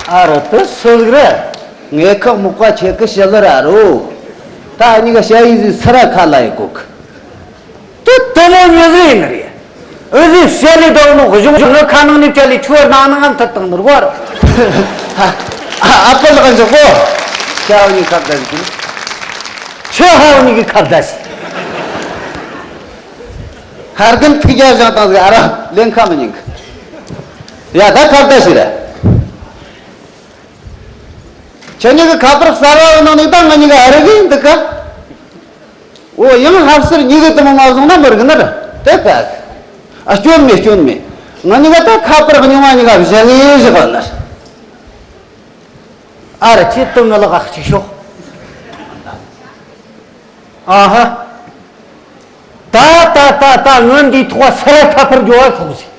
ཨ་རོ་དེ་སུ་ཟིག་རེད། ངས་ཁག་མོག་པ་ཁྱེད་ཀི་ཤི་ལི་ར་རོ། ད་གཉིས་ཀ་ཤ་ཡི་ཟིག་སི་ར་ཁ་ལ་ཡི་གོ་གི། དེ་དེ་མོ་ཉི་ཟིག་ཡིན་ནི་རེད། ཨུ་ཟི་ཤེ་ལི་དོག་ནོ་གཞུང་གཞུང་ཁ་ནང་ནས་བཅད་ལས་ཆུ་ནང་ནང་ཐད་བཏང་ནོར་བར། ཨ་ཨ་ཕ་ལགས་འཇོག་གོ། ཤ་བ་ཉིད་ཁ་བརྡ་ཞིག་ཆུ་ཧ་བ་ཉིད་ཀྱི་ཁ་བརྡ་ཞིག་ཧར་གན་ཐུག་རྒྱ་བཞག་བཏང་ཟིག་ཨ་ར་ལེན་ཁ་མི་ཉན་གི། ཡ་ད་ཁ་བརྡ་ཞིག་རེད། ཁྱེད་གཉིས་ཀྱི་ཁ་པར་གསར་བ་ནང་ནས་ད་ང་གཉིས་ཀ་ཨ་རི་གི་འདུག་ག་འོ། ཡང་ལྷ་སར་གཉིས་ཀ་དུ་མ་མ་བཟུང་ན་མི་རིག་ནི་རེད། དེ་ལྟ་གི། ཨ། སྐྱོན་མེད། སྐྱོན་མེད། ང་གཉིས་ཀ་ད་ཁ་པར་རྙིང་བ་གཉིས་ཀ་བཞག་ངེས་བཞག་ནི་རེད། ཨ་རེ། ཁྱེད་དུ་ངི་ལག་གཅིག་ཤོག་ཨ་ཧ། ད་ད་ད་ད་ངོ་འདིའི་ཐོག་ས་ར་ཁ་པར་འགྱོ་བ་ཤོག་ཟེར།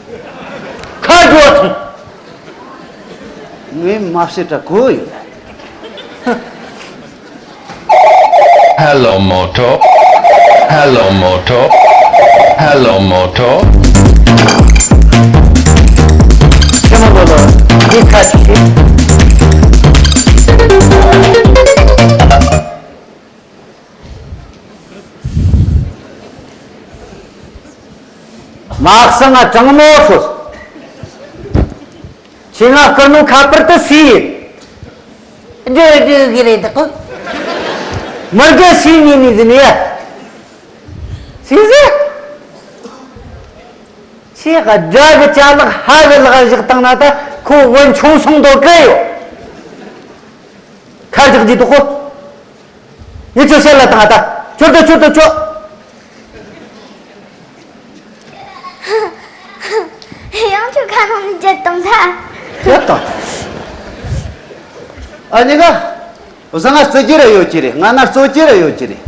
ཁ་འགྱོ་བ་ཐོང་། ངས་མ་བཤད་དྲ་གོ་ཡོད། Hello, Moto. Hello, Moto. Hello, Moto. ཤེས་མ་གོ་ལོ། འདི་ཁ་ཅིག་ཤེས། མ་གསང་ང་དྲང་མོ་ཤོད། ཁྱེད་ང་སྐུ་ནུ་ཁ་པར་དུ་སུས་ཡིན། འདྲི་འདྲི་གི་རེད་དག་གོ། མི་དགེ་སུས་ཉིན་ནས་ཟིན་ཡ། སུས་ཟིན། ཁྱེད་ཀ་དགྲ་གི་ཅ་ལག་ཧ་གི་ལག་བཞག་བཏང་ན་ད་ཁོ་བུ་ཆུང་སོང་དོ་གི་ཡོད། ཁ་རྒྱག་རྒྱུ་དུ་གོ། ངས་ཁྱོད་བཤད་ལ་བཏང་ད། ཁྱོད་དུ་ཁྱོད་དུ་ཁྱོད། ཡང་ཁྱོད་ཁ་ནང་ནས་བརྗེད་བཏང་ད། བརྗེད་བཏང་། ཨ་ནི་ག་བཟང་ང་རྩོད་རྒྱུ་ར་ཡོད་ཀྱི་རེད། ང་ན་རྩོད་རྒྱུ་ར་ཡོད་ཀྱི་རེད།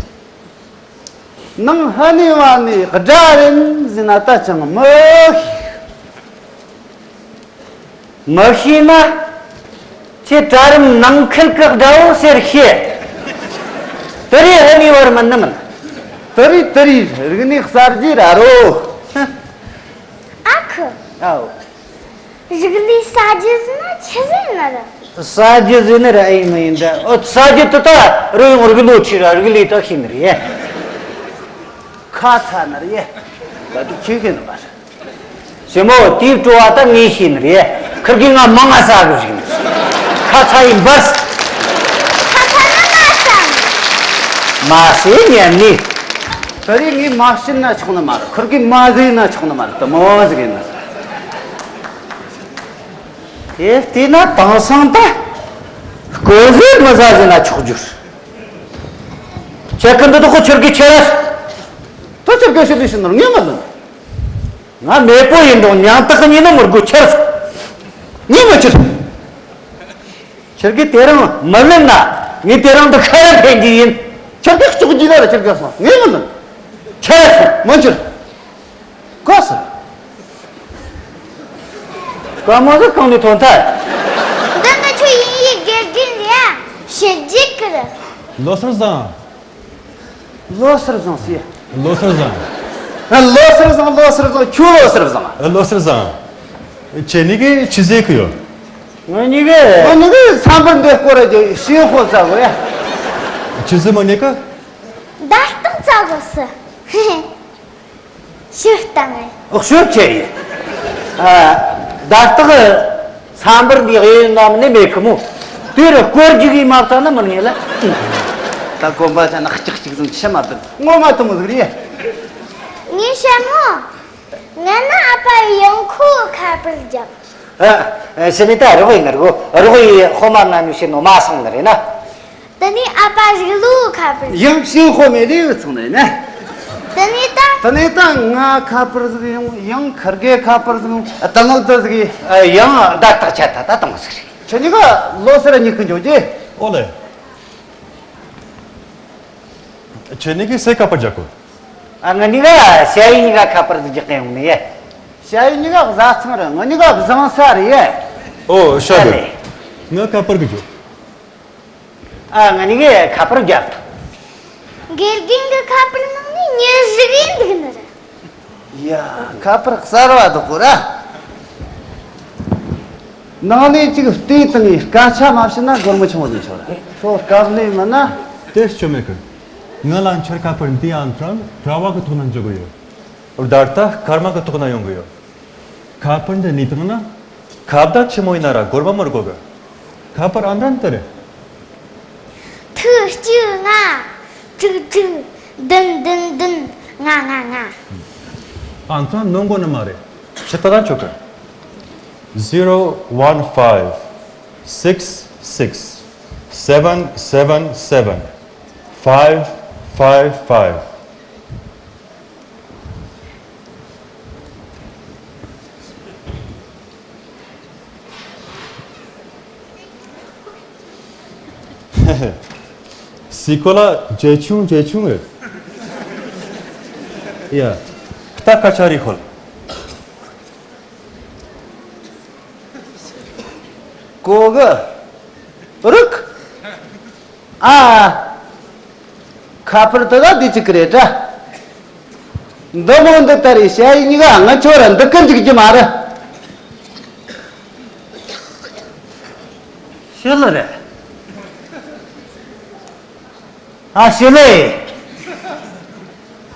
ནང་ཧ་ནི་བ་ནི་དགྲ་རེད་ཟེར་ན་ད་ཅང་མི་ཤེས། མི་ཤེས་ན། ཁྱེད་གྲལ་རིམ་ནང་ཁུལ་གི་དགྲ་བོ་ཟེར་ཤེས། དེ་རིང་ཧ་ནི་བར་མི་ནི་མིན། དེ་རིང་དེ་རིང་རིག་གནས་གསར་བརྗེ་ར་རོ། ཨ་ཁུ། ཨའོ། རིག་གནས་གསར་བརྗེ་ཟེར་ན་ཆི་ཟེར་ནི་རེད། གསར་བརྗེ་ཟེར་ནི་ར་ཨེ་མི་ཡིན་ད། ཨོ། གསར་བརྗེ་དེ་ད་རི་ཡོང་རིག་ལོ་ཆེ་ར་རིག་ལས་ད་ཤེས་ནི་རེད། ཁ་ཚ་ནི་རེད། ད་དུ་ཁྱེད་ཁེ་ནི་མ་རེད། ཞི་མོ་དེའི་སྤྲོ་བ་ད་ངས་ཤེས་ནི་རེད། ཁིར་གིས་ང་མང་ང་ཟ་གི་ཞིག་ནི། ཁ་ཚ་ཡིན་པར། ཁ་ཚ་ན་མ་ཟ་ནི། མ་ཟེར་ཉན་ནི། ད་རེས་ངས་མ་བཤད་ན་ཆོག་ནི་མ་རེད། ཁིར་གིས་མ་ཟེར་ན་ཆོག་ནི་མ་རེད། ད་མོ་ཟིག་ཡིན་ནི། དེ་བལྟས་ན་དེང་སང་ད་ལྐོག་ཟ་མི་ཟ་ཟེར་ན་ཆོག་རྒྱུ་རེད། ཁྱེད་ཀྱི་འདི་དག་ཁོ་ཁྱེད་ཀྱིས་ཁྱེར་ར། ད་ཁྱེད་ཀྱིས་ཤི་ལི་ཤི་ནོར་ངས་མ་ལོན། ང་མེད་པོ་ཡིན་དང་ཉང་སྟག་གཉིས་ནི་མི་དགོས་ཁྱེར་སོང་། ངས་མ་ཁྱེར། ཁྱེད་ཀྱིས་དེ་རིང་མི་ལེན་ན་ངས་དེ་རིང་འདི་ཁ་ར་འཕེན་རྒྱུ་ཡིན། ཁྱེད་ཀྱིས་ལྕོག་རྒྱུ་ན་ར་ཁྱེར་དགོས་སོང་། ངས་མི་ལེན། ཁྱེར་སོང་། མ་ཁྱེར། གོ་སོང་། དཀའ་མོ་ཟིག་གང་ནས་ཐོན་ཐལ། འདི་ནི་ཁྱོད་དབྱིན་ཡིག་དགེ་རྒན་རེད་ཡ། ཞེ་རྒྱུག་གི་རེད། ལོ་སར་བཟང་། ལོ་སར་བཟང་ཟེར། ལོ་སར་བཟང་། ཨ། ལོ་སར་བཟང་། ལོ་སར་བཟང་། ཁྱོད་ལོ་སར་བཟང་། ཨ། ལོ་སར་བཟང་། ཁྱེད་གཉིས་ཀས་ཆི་ཟེར་གི་ཡོད། ང་གཉིས་ཀས། ང་གཉིས་ཀས་ས་འབུར་འདི་སྐོར་ར་རྒྱུ་ཤིང་ཧོ་ཙ་གོ་ཡ། ཆི་ཟེར་མ་ཉེས་ཀ། བརྡ་རྟགས་ཙ་གོ་སི། ཤི་བཏང་ངས། ཨོ། ཤོབ་ཆེ་ཡིན། ཨ། བརྡ་རྟགས་ས་འབུར་འདི་གཡས་གཡོན་ནམ་ནས་མེད་གི་མོ། དེ་རུ་སྐོར་རྒྱུག་གིས་མ་བཏང་ན་མི་ངེས་ལ། ད་གོམ་པ་ཆ་ན་གཅིག་གཅིག་ཙམ་ཕྱི་མ་བཏང་ངོ་མ་དུ་མོ་ཟིག་རེད། ངས་བཤད་མོ། ང་ནི་ཨ་ཕ་ཡང་ཁོ་ཁ་པར་རྒྱབ། ཨ། ཨ། ཕྱི་ནས་ད་རོགས་ཡིན་ན་རོགས་རོགས་ཡིན། ཧོ་མ་ན་ནུ་ཤེས་ནོ་མ་སོང་ལ་རེད་ན། དེ་ནས་ཨ་ཕ་རིག་ལུ་ཁ་པར། ཡང་ཤིང་ཧོ་མེ་ལི་ཚོང་ནས་ནས། དེ་ནས་ད། དེ་ནས་ད་ང་ཁ་པར་ཟིག་ཡོང་། ཡང་ཁར་གེ་ཁ་པར་ཟིག་ཡོང་། ད་ནོ་ད་ཟིག་ཡང་བརྡ་རྟགས་ཆ་ད་ད་དང་ཟིག་རེད། ཁྱེད་གཉིས་ཀ་ལོ་སར་གཉིས་ཀ་འཇོག་རྒྱུ། ཨོ་ལེ། ཁྱེད་གཉིས་ཀས་སུ་ཁ་པར་རྒྱག་གོ། ཨ། ང་གཉིས་ཀ་ཞ་ཡི་གཉིས་ཀ་ཁ་པར་ཟིག་རྒྱག་གི་ཡོང་ནི་ཡ། ཞ་ཡི་གཉིས་ཀ་བཟའ་ཚང་རེད། ང་གཉིས་ཀ་བཟང་ས་རེད་ཡ། ཨོ། ཤ་ཨ་ལེ། ལེ། ང་ཁ་པར་གི་འཇོག་ཨ། ང་གཉིས་ཀས་ཁ་པར་རྒྱབ་ཐུབ། དགེ་རྒན་གྱི་ཁ་པར་ནང་ནས་མྱི་ཞིག་ཡིན་འདུག་ནི་རེད། ཡ། ཁ་པར་གསར་བ་འདུག་གོ་ར། ནང་ནས་ཅིག་བལྟས་བཏང་ངས་སྐད་ཆ་མ་བཤད་ན་སྒོར་མོ་ཆུང་བ་ཟིག་ཆོག་ར། ཁྱོད་སྐབས་ནས་མིན་ན། དེ་སྐྱོ་མེད་གི། ང་ལ་འཆར་ཁ་པར་འདི་ཨང་གྲངས་དྲ་བ་གི་ཐོག་ན་འཇོག་གི་ཡོད། བརྡ་རྟགས་སྐར་མ་གི་ཐོག་ན་ཡོང་གི་ཡོད། ཁ་པར་འདི་ནས་བཏང་ན། ཁ་བརྡ་ཆི་མོ་ཡིན་ན་ར་སྒོར་མོ་མི་དགོས་གི། ཁ་པར་ཨང་གྲངས་འདི་རེད། ཐིག་གཅིག་ལྔ། དྲུག་དྲུག། བདུན་བདུན་བདུན། ལྔ་ལྔ་ལྔ། ཨང་གྲངས་ནོར་གོ་ནི་མ་རེད། ཕྱི་ལྟ་ན་ཆོག་གི། zero one five six six seven seven seven five five five། སི་ཁོ་ལ་ཇེ་ཆུང་ཇེ་ཆུང་ཡོད། ཡ། རྟ་ཁ་ཆ་རི་ཁོལ། ཀོ་གི། རུག་ཨ། ཁ་པར་དེ་ལ་འདི་གཅིག་གི་རེད་དྲ། འདི་མོ་འདི་ལྟར་རེད་བཤད་ཡིན་གཉིས་ཀ་ང་ཆོ་ར་འདི་ཀི་འཇིག་རྒྱུ་མ་རེད། ཤི་ལ་རེད། ཨ་ཤི་ལེ།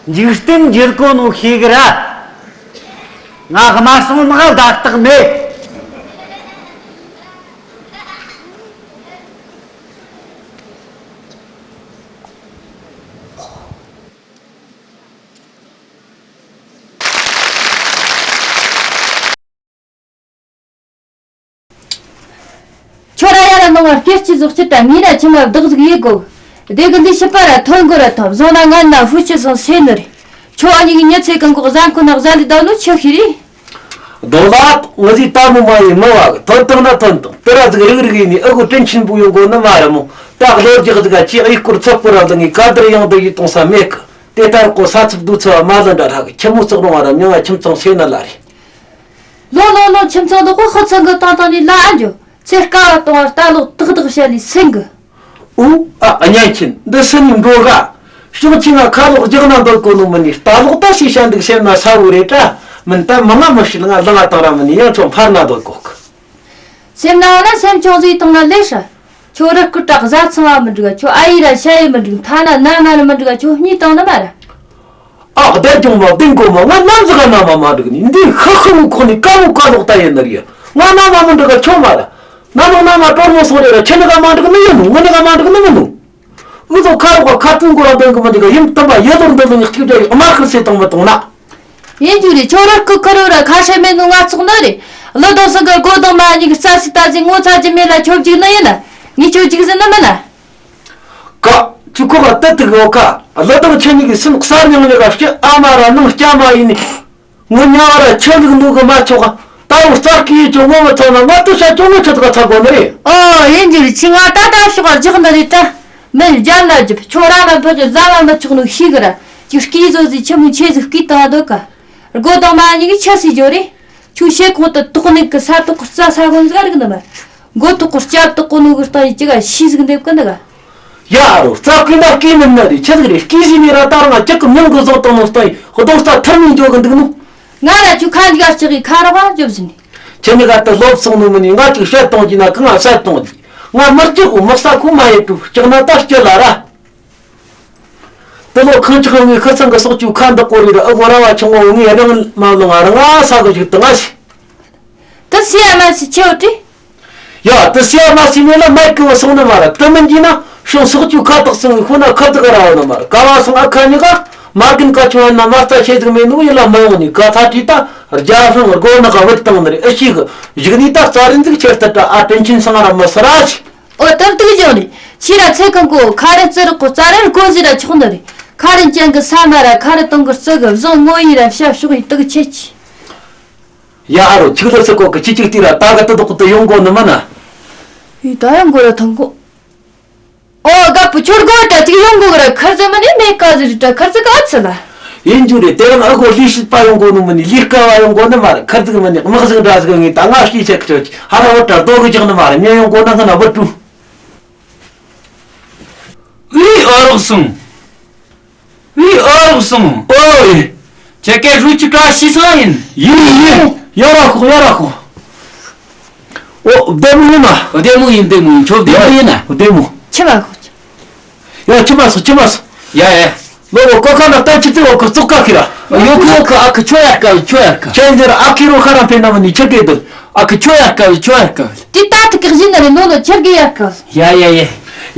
འཇིག་རྟེན་འགྱུར་གོ་ནོ་ཤེས་གི་ར། ང་དམར་སྲུང་དམག་བདག་རྟགས་མེད། ཁྱོད་ར་ཡ་ར་ནང་ང་སྐད་ཅིག་ཟོག་ཅིག་དྲ་ངས་ར་ཁྱིམ་ལ་བདག་ཟིག་ཡེ་གོ། དེ་གི་འདི་ཤི་པ་ར་ཐོན་གོ་ར་ཐོབ་བཟང་ན་ང་ན་ཧུ་ཆི་སོང་སེ་ནི་རེད། ཁྱོད་ཨ་ཉི་གི་ཉི་ཚེ་གང་གོ་བཟང་ཁོ་ན་བཟང་ལི་ད་ནུ་ཆི་ཤི་རེད། རྡོ་ལགས་ངི་ཟིག་ད་མོ་མ་ཡེ་མི་བ་གི་ཐོན་དང་ན་ཐོན་དང་དེ་ར་ཟིག་རིག་རིག་ཡིན་ནི་ཨ་གོ་དྲིན་ཆེན་པོ་ཡོང་གོ་ནི་མ་ར་མོ། ད་གློ་རྒྱག་ཟིག་ག་ཅི་ཨི་སྐོར་ཚོགས་པོ་ར་ལ་ངས་ག་དར་ཡང་དུ་ཡི་གཏོང་ས་མེད་གི། དེ་ལྟར་གོ་ས་ཚིག་བསྡུ་ཚུལ་བ་མ་ལ་འདྲ་ཧྲ་གི་ཁྱི་མོ་བཙོག་རུང་བ་ར་མྱང་ང་ཁྱིམ་ཚང་སེ་ན་ལ་རེད། ལོ་ལོ་ལོ་ཁྱིམ་ཚང་དུ་ཁོ་ཁོ་ཚང་གི་ཏང་ཏང་ནི་ལ་ཨ་འཇོ་ཚེ་དཀའ་བ་གཏོང་བ་ལྟ་ལོག་ཏག་ཏག་བཤད་ལི་སེང་གི། ཨུ་ཨ་ཨ་ཉན་ཁྱིན་འདི་སུ་ནི་འགྲོ་ག་ཤོག་ཁྱི་ང་ཁ་ལོག་རྒྱག་ན་འདོད་གོ་ནོ་མི་ནི་ལྟ་ལོག་ད་ཤི་ཤ་འདུག་བཤད་ན་ས་བོ་རེད་དྲ། མིན་ད་མི་ང་མི་ཤི་ལ་ང་ལ་ང་དང་ར་མི་ནི་ཡང་ཚོ་འཕར་ན་འདོད་གོ་གི། སེམས་ནང་ན་སེམས་ཆུང་ཟིག་བཏང་ན་ལེ་ཧྲ། ཁྱོད་རི་སྐུ་དྲག་བཟའ་ཚང་བ་མི་འགྲིག་ག་ཁྱོད་ཨ་ཡི་ར་ཤ་ཡི་མི་འགྲིག་ཐ་ན་ན་ན་ནི་མི་འགྲིག་ག་ཁྱོད་གཉིས་བཏང་ནི་མ་ར། ཨ་བདེ་ཀྱང་མ་བདེ་མགོ་མ་ང་ནམ་ཟིག་ག་ན་མ་མ་འགྲིག་ནི་འདི་ཧ་ཧ་མོ་ཁོ་ནི་ཀ་མོ་ཀ་ལོག་ལྟ་ཡིན་ནི་རེད། ང་ན་མ་མི་འགྲིག་ག་ཁྱོད་མ་ར། ན་ལོག་ན་མ་དྲོར་མོ་སོང་རེ་ར་ཁྱི་ནི་ག་མ་འགྲིག་ནི་ཡིན་ནོ་ངི་ནི་ག་མ་འགྲིག་ནི་ཡིན་ནོ། འུ་ཚོ་ཁ་རོག་ཁ་ཏུང་གོ་ར་འདོན་གི་མི་འདུག་ག་ཡིན་དམ་པ་ཡེ་ལོར་འདོན་ལོ་ཉག་གཅིག་རྒྱ་ཡི་དམར་ཁུར་སེ་བཏང་མི་བཏང་ན། ཡིན་རྒྱུ་རེད། ཁྱོད་ར་སྐུ་ཁ་རོ་ར་ཁ་ཧྲེ་མེད་ནོ་ང་ཚོགས་ནི་རེད། ལི་དང་སང་གི་སྒོ་དང་མ་གཉིས་ཀྱི་རྩ་སི་ཏ་ཟི་ངོ་ཚ་རྒྱུ་མེད་ལ་ཁྱོད་བཅུག་ནི་ཡིན་ན། ངས་ཁྱོད་བཅུག་ཟིན་ནི་མིན་ན། ཀ་ཅུ་ཁོ་ག་ཏི་ཏི་གི་འོ་ཁ་ལི་དང་ཁྱེད་གཉིས་ཀྱི་སེམས་གསར་མྱང་ལས་ཀ་སྐྱེ་ཨ་མ་ར་ནང་སྐྱ་མ་ཡིན་ནི། ངོ་ཉ་བ་ར་ཆོས་ལུགས་ནུ་གི་མ་ཆོག་ག་ད་རུང་རྩ་སྐྱེ་ཡི་ཅོ་ངོ་མི་ཚང་ན་ང་ཏི་ཤ་ཅོ་ངོ་ཆོ་ཐག་ཚ་དགོ་ནི་རེད། ཨོ་ཡིན་རྒྱུ་རེད། ཁྱི་ང་ད་ད་ཤོག་ག་རྒྱག་འདི་རེད་ད། མི་རྒྱབ་ན་རྒྱབ་ཁྱོད་ར་མ་འཕག་གི་ཟ་མ་མི་ཆོག་ནོ་ཤེས་གི་ར། ཅིག་སྐྱིད་བཟོ་ཟིག་ཆི་མོ་ཆེ་ཟིག་སྐྱིད་བཏང་སྡོད་ག་སྒོ་དང་མ་གཉིས་ཀྱི་ཆི་སི་ཇོ་རེད། ཁྱོད་ཤེས་གོང་དུ་དོག་ནི་གི་ས་དོག་གི་རྩ་ས་གོན་ཟིག་རིག་ནི་མ། མགོ་ཐོག་གི་སྐྱ་བཏགས་གོ་ནོ་གི་སྟེང་ཡི་ཅི་ག་ཤི་ཟིག་འདེབས་གི་འདི་ག་ཡ་ཨ་རོ་རྩ་བཀོད་ན་བཀོད་མིན་ནི་རེད། ཆི་ཟིག་རེད། སྐྱིད་ཟིག་མེད་ར་ད་རང་ཅག་གི་མྱང་གི་བཟོ་བཏང་ནོ་སྟེང་ཡི་རྡོག་རྩ་ཐར་མིན་འཇོག་གི་འདུག་ནོ། ང་ར་ཁྱོད་ཁ་འཇིག་ལྕགས་ཡི་ཁ་རོག་ཨ་འཇོབ་ཟིན་ནི། ཁྱེད་གཉིས་ཀ་ད་ལོབ་སོང་ནོ་མིན་ནི་ང་ཅིག་བཤད་གཏོང་གི་ན་གང་ང་བཤད་གཏོང་གི། ང་མི་སྐྱག་གོ་མི་ས་ཁུ་མ་ཡེ་ཀྲུ་སྐྱག་ན་ད་སྐྱག་ལ་ར། དེ་ལོ་ཁང་ཆག་ངའི་ཁུ་ཚང་གི་སོག་ཅུ་ཁ་འདི་ཀོ་རི་ར་ཨ་གོ་ར་བ་ཆུང་ངོ་ངའི་རང་མ་ལོ་ང་རང་ང་ས་གི་ཞིག་ཏུ་ང་ཞིག་དེ་སི་ཡ་མ་སི་ཆེ་བ་དྲི། ཡ་དེ་སི་ཡ་མ་སི་མེད་ལ་མ་ཀི་བ་སོང་ནི་མ་ར་དེ་མིན་གྱི་ན་ཤོང་སོག་ཅུ་ཁ་དག་སོང་ངི་ཁོ་ན་ཁ་དག་ར་བ་ནི་མ་ར་ཀ་བ་སོང་ཨ་ཁ་ཉི་ག་མ་ཀིན་ཀ་ཆུང་ན་མ་རྩ་ཆེ་དག་མེད་ནུ་ཡི་ལ་མ་ཡོང་ནི་ཀ་ཐ་དྲི་ད་རྒྱ་ཧྲང་རྒོ་ནི་ག་བུད་བཏང་ནི་རེ་ཨ་ཞིག་གཞིག་ནི་ད་རྩ་རིན་ཟིག་ཆེར་ཐད་ད་ཨ་དྲིན་ཆེན་སང་ར་མ་སི་ར་ཞིག་ཨོ་ཏར་ཏིག་ཅང་རེད། ཕྱི་ར་ཚེ་གང་གོ་ཁ་རེ་ཙི་རི་ཀོ་རྩ་རེར་གོ་ཟི་ར་ཆོག་ནི་རེད། ཁ་རེ་ཅན་གི་ས་མ་ར་ཁ་རེ་དང་གི་རྩི་གི་བཟང་ངོ་ཡི་ར་ཤ་ཤོག་ཡི་ཏིག་ཆེ་ཆི། ཡ་ཨ་རོ་ཆིག་ལ་སི་ཀོ་གི་ཅི་ཅིག་ཏི་ར་ད་གི་ཏི་དོག་ཏི་ཡོང་གོ་ནི་མ་ན། ཡི་ད་ཡང་གོ་ར་ཐང་གོ། ཨོ་དགའ་པོ་ཁྱོད་གོ་ད་ཅིག་ཡོང་གོ་གི་ར་ཁར་ཟི་མ་ནི་མེ་ཀ་ཟི་རི་ད་ཁར་ཟི་ག་ཚི་ལ། ཡིན་རྒྱུ་རེད། དེ་རིང་ཨ་གོ་ལི་ཤི་པ་ཡོང་གོ་ནི་མ་ནི་ལི་ཀ་བ་ཡོང་གོ་ནི་མ་རེད། ཁར་ཟི་གི་མ་ནི་དམག་ཟིག་འདྲ་ཟིག་ངས་ད་ང་ཤི་ཆེ་གི་ཆོ་ཧ་ར་བོ་ད་རྡོ་གི་ཅིག་ནི་མ་རེད། ཉོ་ཡོང་གོ་ན་ང་ན་བུ་ཀྲུ། ཨུའི་ཨོ་རོག་སོང་། ཨུའི་ཨོ་རོག་སོང་། ཨོའི། ཁྱེད་ཀའི་ཧྲུའུ་ཅི་བཀྲ་ཤིས་སང་ཡིན། ཡིན་ཡིན། ཡ་ར་ཁོ་ཡ་ར་ཁོ། ཨོ་བདེ་མོ་ཡིན་ན། བདེ་མོ་ཡིན་བདེ་མོ་ཡིན། ཁྱོད་བདེ་མོ་ཡིན་ན། བདེ་མོ། ཁྱི་མ་ཁོ། ཡ་ཁྱི་མ་སོ་ཁྱི་མ་སོ། ཡ་ཡ། ལོ་ལོ་ཀོ་ཁ་ན་ལྟ་ཅི་ཙི་འོ་ཁུ་ཙུག་ཀ་ཁི་ར། ཡོ་ཁུ་ཡོ་ཁུ་ཨ་ཁུ་ཁྱོ་ཡ་ཀ་ཁྱོ་ཡ་ཀ་ཁྱེད་འདིར་ཨ་ཁི་རོ་ཁ་ར་ཕེ་ན་མ་ནི་ཁྱི་ཀེ་དུ། ཨ་ཁུ་ཁྱོ་ཡ་ཀ་ཁྱོ་ཡ་ཀ་དེ་ལྟ་དུ་ཀག་ཟིན་ན་རེ་ལོ་ལོ་ཁྱེར་གི་ཡ་ཀ་ཡ་ཡ་ཡ།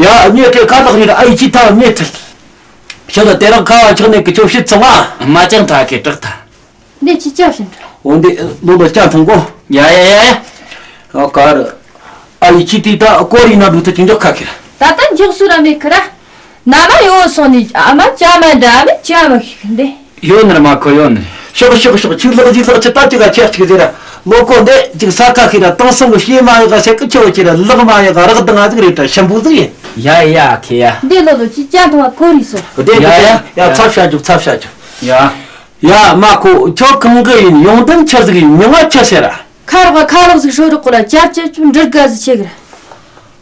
ཡ་ཉེ་ཀེ་ཁ་ལག་རི་ར་ཨ་ཡི་ཅི་ཐ་ཉེ་ཐལ། ཁྱོད་ལ་དེ་རང་ཁ་བ་ཆག་ནས་ཀི་ཆོ་ཤི་ཚང་ཨ། མ་ཅང་ཐ་ཀེ་དྲག་ཐ། འདི་ཅི་ཅག་བཞིན་འདྲ། འོ་འདི་ལོ་ལོ་ཅག་ཐང་གོ། ཡ་ཡ་ཡ་ཡ། ཨ་ཀར། ཨ་ཡི་ཅི་ཏི་ད་ཀོ་རི་ན་འདུག་ཏུ་ཅི་འཇོག་ཁ་ཁེར། ད་ལྟ་འཇོག་སུ་ར་མེད་ཁི་ར། ན་མ་ཡོ་སོང་ནི་ཨ་མ་ཅ་མ་འདྲ་མི་ཅ་མ་ཤིག་འདི། ཡོད་ནི་ར་མ་ཁོ་ཡོད་ནི། ཤོག་ཤོག་ཤོག་ཆུ་ལག་ཅི་ལག་ཅི་ད་ཅི་ག་ཆེ་ཅིག་ཟེར་ར། ལོ་ཀོ་འདི་ཅིག་ས་ཁ་ཁེར་ར་དང་སང་གི་ཤེས་མ་ཡོད་ག་ཤེས་ཀི་ཆེ་བོ་ཁེར་ར་ལག་མ་ཡོད་ག་རག་དང་ང་ཟིག་རེད་ད་ཤམ་བུ་ཟིག་ཡིན། ཡ་ཡ་ཁེ་ཡ། འདི་ལོ་ལོ་ཅི་ཅན་ཐོང་བ་ཁོ་རིས་སོ། བདེ་ཡ་ཡ་ཡ་ཡ། ཚབ་བྱ་རྒྱུ་ཚབ་བྱ་རྒྱུ། ཡ། ཡ་མ་ཁོ་ཁྱོད་གང་གི་ཡིན། ཡོང་དོན་ཆི་ཟིག་ཡིན། མྱིང་ང་ཆི་ཟེར་ར། ཁ་རོག་ཁ་ལོག་ཟིག་ཧྲོ་རོག་གོ་ལ་ཅབ་ཅབ་ཅུ་འདྲི་དགའ་ཟིག་ཆེ་གི་ར།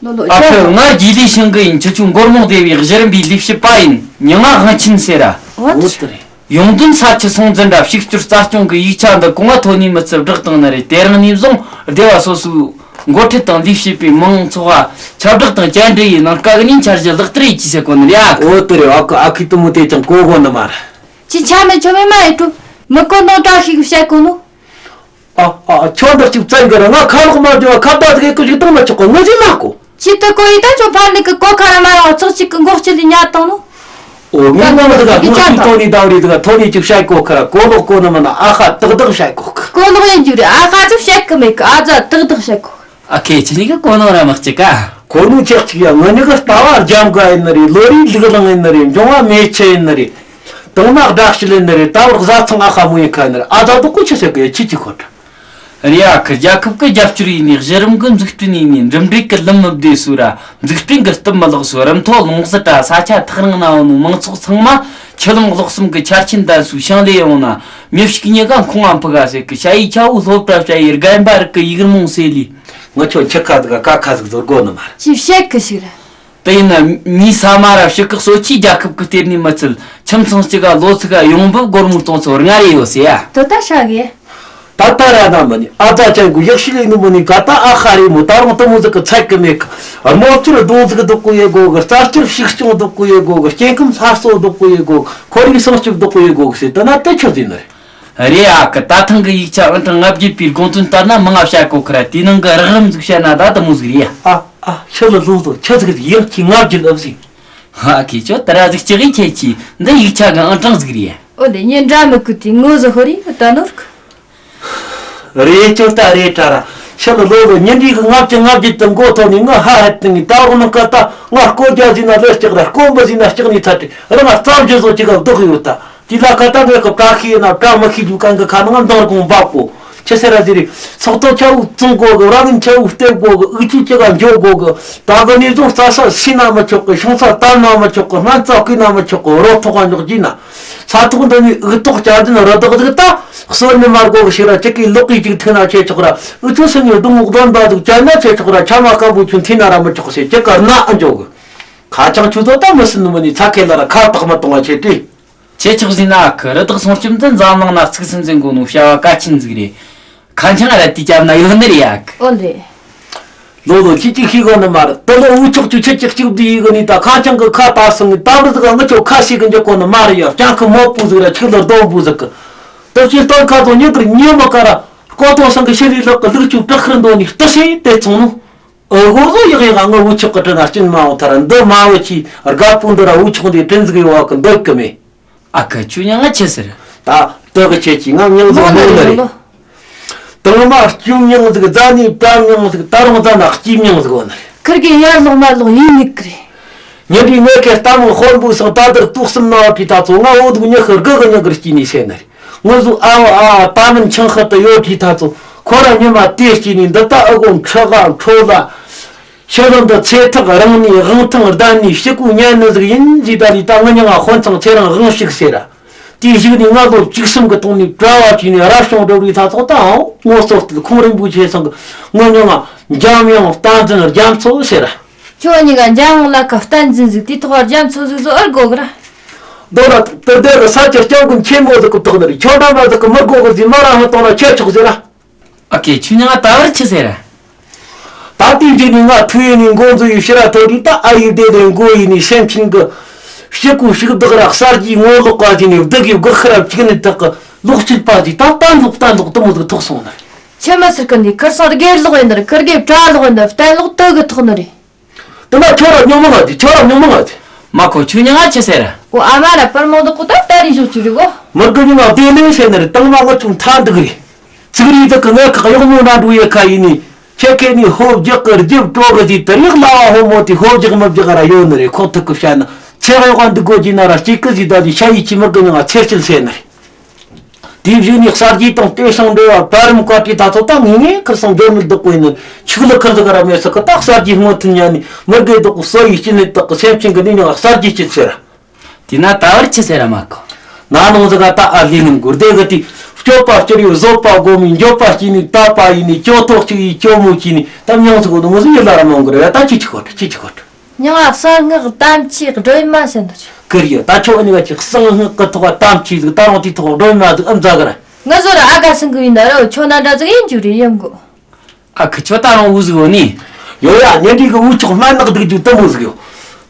ལོ་ལོ་ཨ་ཁུ་ཅན། ང་རྗེས་ལུས་ཤིང་གི་ཡིན། ཁྱེད་ཆོ་མགོར་མོང་སྡེ་བའི་གཞི་རིམ་པའི་ལས་བྱེད་པ་ཡིན། མྱིང་ང་དབང་ཆེན་ཟེར་ར། འོ་དེ་རེད། ཡོང་དོན་ས་ཆུ་སོང་ཙི་འདྲ་ཕྱུགས་སྐྱོར་རྩ་སྐྱོང་གི་ཡིག་ཆ་འདི་གོང་བ་ཐོན་ནས་མི་ཚེ་བསྒྲགས་བཏང་ནི་རེད། དེ་རིང་ནས་བཟུང་སྡེ་བ་སོ་སོའི་འགོ་ཁྲིད་དང་ལས་བྱེད་པའི་མང་ཚོགས་ཁྱབ་བསྒྲགས་དང་བཅར་འདྲི་ཡིས་ནང་སྐབས་ནས་འཆར་གཞི་ལག་བསྟར་ཡེད་ཀྱི་ཟེར་གོ་ནི་རེད་ཨ། འོ་དེ་རེད། ཨ་ཁུ་ཨ་ཁུ་དུ་མོ་དེ་ཅང་གོ་གོ་ནི་མ་རེད། ཅི་ཆ་མེད་ཆོ་མེད་མ་ཡེ་ཀྲུ། མི་གོ་ནོ་བཀྲ་ཤིས་གི་བཤད་གོ་ནོ། ཨ་ཨ་ཁྱོད་འདི་གཅིག་བཙན་གི་ར། ང་ཁ་ལོག་མ་བྱུང་བ་ཁ་བརྡ་ཟིག་གི་ཅིག་བཏང་མ་ཆོག་གི། ངོ་ཟིན་མ་གོ། ཅི་ཏི་གོ་ཡི་ད་ཆོ་ཕར་ནི་གི་གོ་ཁ་ར་མ་ར་བ་ཚོགས་གཅིག་གི་འགོག་སྤྱི་ལི་ཉར་བཏང་ནོ། ཨོ་ངས་ངོ་མ་དེ་ག་ངོ་ཤུགས་གཏོང་ནི་དང་རེད། དེ་ག་ཐོ་ནི་ཅིག་བཤད་གོ་ཁ་ར་གོ་ལོག་གོ་ནི་མ་ན། ཨ་ཁ་ཏག་ཏག་བཤད་གོ་གི། གོ་ལོག་ཡིན་རྒྱུ་རེད། ཨ་ཁ་ཚོ་བཤད་གི་མེད་གི། ཨ་ཛ་ཏག་ཏག་བཤད་གོ་གི། ཨ་ཁེ་ཆི་ནི་གི་གོ་ནོ་ར་མ་གཅིག་ག་གོ་ནོ་ཆེག་ཅིག་ཡ། ངོ་ནི་གི་ལྟ་བ་རྒྱམ་ག་ཡིན་ནི་རེད། ལོ་རེའི་ལུག་ལང་ཡིན་ནི་རེད། འབྱུང་བ་མེ་ཆུ་ཡིན་ནི་རེད། དང་ན་དགྲ་བཤལ་ཡིན་ནི་རེད། ད་བར་བཟའ་ཚང་ཨ་ཁ་མོ་ཡིན་ཁ་ཡིན་ནི་རེད། ཨ་ཛ་དོ་གོ་ཆི་ཟེར་གི་ཡ། ཆི་ཅི་ཁོ་ཏྲ། རེད་ཨ་ཁུ། རྒྱལ་ཁབ་ཀྱི་རྒྱབ་སྐྱོར་ཡིན་ནི། གཞི་རིམ་གྱི་འཛུགས་སྐྲུན་ཡིན་ནི། འགྲིམ་འགྲུལ་གྱི་ལམ་མི་བདེ་སོ་ར་འཛུགས་སྐྲུན་གྱི་སྟབས་མི་ལེགས་སོ། རི་མཐོ་ལུང་ཟུར་ར་ས་ཆ་ཐག་རིང་ན་ཡོད་ནོ་མང་ཚོགས་ཚང་མ་ཆུ་ལམ་གློག་གསུམ་གྱི་ཆ་རྐྱེན་ལྡན་སོ། ཞིང་ལས་ཡོང་ན་མི་ཕྱུགས་གཉིས་ཀ་ཁོང་ང་ཕུ་ག་ཟེར་གི། ཤ་ཡི་ཆ་བོ་སློབ་གྲྭ་བྱ་ཡི་རྒན་པ་རིགས་ཀྱི་ཡིག་རྨོངས་སེ་ལི། ངི་ཆོ་འཆི་ཁ་ཟིག་ག་ཁ་ཟིག་ཟོར་གོ་ནི་མ་རེད། ཅི་བཤད་གི་ཞིག་ར། དེ་ཡིན་ན་མིའི་ས་མ་ར་ཕྱི་ཁག་སོ་ཆུའི་རྒྱལ་ཁབ་ཀྱི་སྟེར་ནི་མི་ཚད། ཁྱིམ་ཚང་གཅིག་ག་ལོ་ཚིགས་ག་ཡོང་འབབ་སྒོར་མོ་སྟོང་ཚོ་ལྔ་རེ་ཡོད་ཟེར་ཡ། དེ་ལྟ་ཧྲ་གི། ད་ལྟ་ར་ན་མི་ནི་ཨ་ཙ་ཅན་གོ་ཡག་ཤི་ལེ་ནི་མི་ནི་ག་ད་ཨ་ཧ་རེ་མོ། ད་རུང་དུ་མོ་ཟིག་གི་ཚད་གི་མེད་གི། རྨོ་ཆུར་རྡོ་ཟིག་འདུག་གོ་ཡེ་གོ་གི། རྩ་ཆུར་ཕྱུགས་སྐྱོང་འདུག་གོ་ཡེ་གོ་གི། སྐྱེ་ཁམས་སླར་གསོ་འདུག་གོ་ཡེ་གོ་གི། ཁོར་ཡུག་སྲུང་སྐྱོབ་འདུག་གོ་ཡེ་གོ་གི་ཟེར། དེ་ན་དེ་ཆོ་ཟིན་ནི་རེད། རེད་ཨ་ཁུ། ད་ཐེངས་གི་ཡིག་ཆ་ཨང་གྲངས་ལྔ་བརྒྱད་པའི་དགོངས་དོན་ལྟར་ན་མང་ང་བཤད་གོ་ཁི་ར། དེའི་ནང་གི་རགས་རིམ་ཟིག་བཤད་ན་ད་དུ་མོ་ཟིག་རེད་ཡ། ཨ་ཨ་ཤི་ལ་ལོ་ལོ་ཆི་ཟིག་ཡིན་གྱི་ལྔ་བརྒྱད་ལབ་ཟིག། ཧ་ཁེ་ཆོ་ད་ར་ཟིག་ཅི་གི་ཁྱེད་ཀྱིས་འདི་ཡིག་ཆ་གི་ཨང་གྲངས་ཟིག་རེད་ཡ། ཨོ་ལེ་ཉིན་འདྲ་མི་ཀུ་དེ་ངོ་ཟི་ཧོ་རི་ད་ནོར་གི། རེད་ཅོ་ད་རེད་ད་ར། ཤི་ལ་ལོ་ལོ་ཉིན་འདི་གི་ལྔ་བརྒྱད་ལྔ་བརྒྱད་དུ་མགོ་ཐོག་ནས་ངི་ཧ་ཧད་དེ་ངི་ད་འོ་ནི་ཀ་ད་ང་སྐོ་རྒྱ་ཟིན་ན་ལས་ལྕགས་ར་སྐོ་འབུ་ཟིན་ན་ལྕགས་ནི་ཐ་དྲི་ར་ང་རྩ་བཞི་བཟོ་ཅི་ག་བདག་ཡོད་ད། དེ་ལ་ཁ་ད་ངས་ཁོ་བཀྲ་ཤིས་ཡིན་ན་བཀྲ་མི་ཤིས་རྒྱུ་གང་གི་ཁ་ནང་མདང་དགོང་འབབ་གོ། ཆི་ཟེར་ར་ཟེར་རེད། སོག་ཏོ་ཆ་བུ་བཙོང་གོ་གི། ར་ལིན་ཆ་བུ་སྟེབ་གོ་གི། ཨུ་ཆུ་ཅི་ག་འཇོ་གོ་གི། ད་གི་ནས་བཟུང་རྩྭ་ས་ཤི་ན་མི་ཆོག་གི། ཤིང་ས་བཏབ་ན་མི་ཆོག་གི། སྨན་རྩྭ་བརྐོས་ན་མི་ཆོག་གི། རོ་ཐོག་ག་འཇོག་རྒྱུ་ན། ས་ཐོག་འདི་ནས་འུ་ཐོག་བཅའ་དུས་རི་དྭགས་ཟིག་ད་གསོན་ནི་མ་དགོ་གི་ཞིག་ར། ཅི་གི་ལོག་གི་ཅིག་ཐུག་ན་ཆེ་ཆོག་ར། ཨུ་ཆུ་སུ་ནས་སྡོང་བུ་གདོན་པ་ཟིག་བཅད་ན་ཆེ་ཆོག་ར། ཆ་མ་སྐམ་པོ་ཆུ་འཐུས་ན་ར་མི་ཆོག་ཟེར། ཅི་གར་ན་ཨ་འཇོག་གི། ཁ་ཆང་ཆུ་ཚོད་ད་མི་སྲིད་ནི་མི་ནི་ཚ་ཁེ་ལ་ར་ཁ་བཏགས་མ་གཏོང་བ་ཆེ་དུས། ཆེ་ཆོག་ཟིན་ན་ཨ་ཁུ། རི་དྭགས་སྲུང་སྐྱོབ་འདི་འཛམ་གླིང་ན་ཚིག་སུན་འཛིན་གོ་ནོ་བྱ་བ་གལ་ཆེན་ཟིག་རེད། ཁ་འཆང་ར་དེ་བརྒྱབ་ན་ཡོད་ནི་རེད་ཨ་ཁུ། ཨོ་ལེ། ལོ་ལོ་ཁྱེད་ཀྱིས་ཤེས་གོ་ནི་མ་རེད། དེ་ལོ་འུ་ཆོག་ཆུ་ཁྱེད་ཀྱིས་གཅིག་བསྡུས་ཡི་གི་ནི་ད་ཁ་འཆང་གི་ཁ་བཏགས་སོང་ངི་ད་མི་ཟིག་ག་ངི་ཆོ་ཁ་ཤེས་གི་འཇོག་གོ་ནི་མ་རེད་ཡ། སྤྱང་ཁུ་མོ་བུ་ཟིག་ར་ཆིག་ལ་སྡོང་བུ་ཟིག་གི། དེ་ཕྱིར་སྟོན་ཁ་ཚོ་ཉིན་དེར་ཉི་མ་ཀ་ར་ཀོ་ཏོ་སང་གི་ཤི་རི་ལག་གི་ལུག་ཆུ་བྲག་ཁུར་འདོན་ནི་ལྟ་ཤེས་དེ་ཚོང་ནོ། ཨོ་གོ་ཟོ་ཡག་ཡག་ང་འུ་ཆོག་གི་དྲིན་ན་སྐྱིན་མ་འོང་ཐར་འདི་མ་འོ་ཆི་དགའ་པོ་འདི་ར་འུ་ཆོག་འདི་དྲིན་ཟིག་ཡོད་གི་འདོད་གི་མེད། ཨ་ཁུ་ཁྱོད་ཉང་ང་ཆི་ཟེར། ད་དེ་གི་ཁྱེད་ཀྱིས་ང་མྱིང་ཟིག་མོ་ནི་རེད། དང་མ་སྐྱུང་མྱིང་ཟིག་རྫ་ནི་བཀྲ་མྱིང་ཟིག་ད་རུང་རྫ་ན་སྐྱིད་མྱིང་ཟིག་འོ་ནི་རེད། ཁིར་གི་ཡར་ལོག་མར་ལོག་ཡིན་ནི་གི་རེད། ཉིན་དེའི་ངས་ཁེ་ལྟ་མོ་དཔོན་པོའི་སང་ད་དར་ཏོག་གསུམ་ན་བ་ཕི་ཐ་ཚོ་ང་འོ་དུག་ཉི་ཤུ་དགུ་གི་ཉི་གར་སྐྱིད་ནི་ཟེར་ནི་རེད། ངུ་ཟུག་ཨ་བ་ཨ་བ་ད་མིན་ཆང་ཤ་དུ་ཡོད་ཕི་ཐ་ཚོ་ཁོ་ར་ཉི་མ་དེ་སྐྱིད་ནི་འདི་ད་ཨ་གོ་འཁྲི་ག་འཕྲོ་ལ། ཤི་རང་དུ་ཚེ་ཐག་རིང་ནས་དབང་ཐང་ལྡན་ནས་ཕྱི་གོ་ཉན་ནི་ཟིག་ཡིན་ཟིག་ད་ལི་ད་ང་མྱང་ང་དཔོན་ཚང་ཚེ་རིང་དབང་ཞིག་ཟེར། དེའི་གཞུག་ནས་ང་ལོ་བཅུ་གསུམ་གི་སྟེང་ནས་གྲྭ་བ་བྱས་ནས་རབ་བྱུང་སྒྲུབ་རེས་ད་ཚོགས་དང་ངོ་སོ་སྟེ་ཁོང་རིན་པོ་ཆེ་ཚང་གི་ང་མྱང་ང་འཇམ་དབྱངས་བསྟན་འཛིན་རྒྱ་མཚོ་ཟེར། ཁྱོད་གཉིས་ཀ་འཇམ་དབྱངས་ལ་ཁ་བསྟན་འཛིན་ཟིག་དེ་ཐོག་རྒྱ་མཚོ་ཟིག་བཟོ་ཨར་དགོ་གི་ར། མདོ་ལ་དེ་དེ་གི་ས་ཆ་སྐྱོང་གི་མཁྱེན་མོ་ཟིག་གི་ཐོག་ནས་ཁྱོད་འདྲ་མ་ཟིག་གི་མི་དགོ་གི་ཟིག་མ་ར་ཧ་གཏོང་ན་ཁྱེད་ཆོག་ཟེར་ར། ཨ་ཁེ་ཆུ་ཉང་ད་བར་ཆི་ཟེར། ད་ལྟའི་རྗེས་ནས་ང་ཐུ་ཡིན་ནས་འགོ་འཛུགས་ཡི་ཕྱི་ར་ཐོ་རི་ད་ཨ་ཡི་བདེ་ལེ་མགོ་ཡིན་ནས་སེམས་ཆེན་གི་ཕྱི་གུ་ཕྱུགས་བདག་ར་གསར་གྱི་ངོ་ལོག་ག་ཟིན་ནས་བདག་གི་བགག་ཤི་ར་བཅུག་ནས་དག་གི་ལོག་སྤྱོད་པ་ཟིག་ད་བསྟན་ལོག་བསྟན་ལོག་དུ་མོ་ཟིག་ཐོག་སོང་ནི། ཆི་མ་ཟེར་གི་ནི་ཁིར་སང་དགེ་ལོག་ཡིན་ནི་རེད། ཁིར་གེ་བྲ་ལོག་ཡིན་ནི་རེད། བསྟན་ལོག་དུ་གི་ཐོག་ནི་རེད། དེ་ན་ཁྱོད་ར་ཉོ་མི་ང་དེ་ཁྱོད་ར་ཉོ་མི་ང་དེ། མ་ཁོ་ཆུ་ཉང་ང་ཆི་ཟེར། འོ་ཨ་མ་ར་པར་མོ་འདི་ཀོ་ད་ལྟ་རི་ཞོག་ཆུ་རི་གོ། མི་དགོས་ཉོ་མ་བདེ་ལེ་ཟེར་ནི་རེད། དང་མ་ང་ཆུང་ཐ་འདུག་རེད། ཚིག་རིས་དག་གི་ངའི་ཁག་གཡོག་མོ་ན་འགྲོ་ཡེ་ཁ་ཡིན་ནི། ཁྱེད་ཁེ་ནི་ཧོབ་རྒྱག་གི་རྒྱབ་སྤྲོ་གི་ཟིག་དེ་རིགས་ལ་བ་ཧོ་མོ་དེ་ཧོབ་རྒྱག་མི་རྒྱག་ར་ཡོད་ནི་རེད། ཁོག་ཐུག་གི་བཤད་ན་ཚེ་གཡོག་ག་འདུག་དགོས་ཀྱི་ན་ར་སྐྱིད་གི་ཟིག་ད་ལི་ཤ་ཡི་ཆི་མི་དགོས་ཉོ་མ་ཚེ་སྐྱིད་ཟེར་ནི་རེད། དེའི་གཞུག་ནས་གསར་བརྗེ་དང་བརྟན་ཞིང་འབྲེལ་བ་བར་རིམ་བཀའ་ཁྲིད་ད་ཚོ་ད་ངེས་ངེས་ཁིར་སང་འབྱོར་མེད་བདག་པོ་ཡིན་ནི་ཆིག་ལ་ཁིར་ཟིག་ར་མེད་ས་ཁི་ད་གསར་བརྗེ་སྔོན་ཐོན་ཉན་ནི་མི་དགེ་བདག་པོ་སོ་ཡི་སྐྱིད་ནི་བདག་གི་སེམས་ཅན་གི་ནི་ཉང་གསར་བརྗེ་སྐྱིད་ཟེར། དེས་ན་ད་བར་ཆི་ཟེར་ར་མ་གོ། ན་ནང་ཟིག་ག་ད་ཨ་ལི་ནང་གུར་དེ་གི་དེ་སྐྱོབ་པ་སྐྱོར་ཡོད་བཟོད་པ་སྒོམ་མི་འགྱོད་པ་སྐྱེས་ནི་དད་པ་ཡིན་ནི་སྐྱོ་ཐོག་གཅིག་ཡིན་སྐྱོ་མོ་སྐྱེས་ནི་ད་མྱང་ཟིག་གོ་ནི་མོ་ཟིག་ཡིད་ལ་ར་མང་གི་རེད། ད་ཅི་ཆི་གོ་ད་ཅི་ཆི་གོ་ད། མྱང་ང་གསང་སྔགས་དམ་ཆོས་སྒྲོན་མ་ཟེར་འདུག་ཅིག་གི་རེད། ད་ཁྱོད་ཨ་ནི་ག་ཅིག་གསང་སྔགས་གི་ཐོག་དམ་ཆོས་ཟིག་ད་རུང་དེའི་ཐོག་སྒྲོན་མ་ཟིག་ཨ་མཛད་གི་ར། ང་ཟོ་ར་ཨ་དགའ་སེང་གི་ཡིན་ན་ར་ཁྱོད་ན་འདྲ་ཟིག་ཡིན་རྒྱུ་རེད་ཡོང་གོ། ཨ་ཁུ་ཁྱོད་ད་རུང་འུ་ཟིག་འོ་ནི། ཡོ་ཡ་ཉེ་འབྲེལ་གི་འུ་ཆོག་སྨན་ནག་སྡུག་རྒྱུ་དུ་མོ་ཟིག་ཡོད།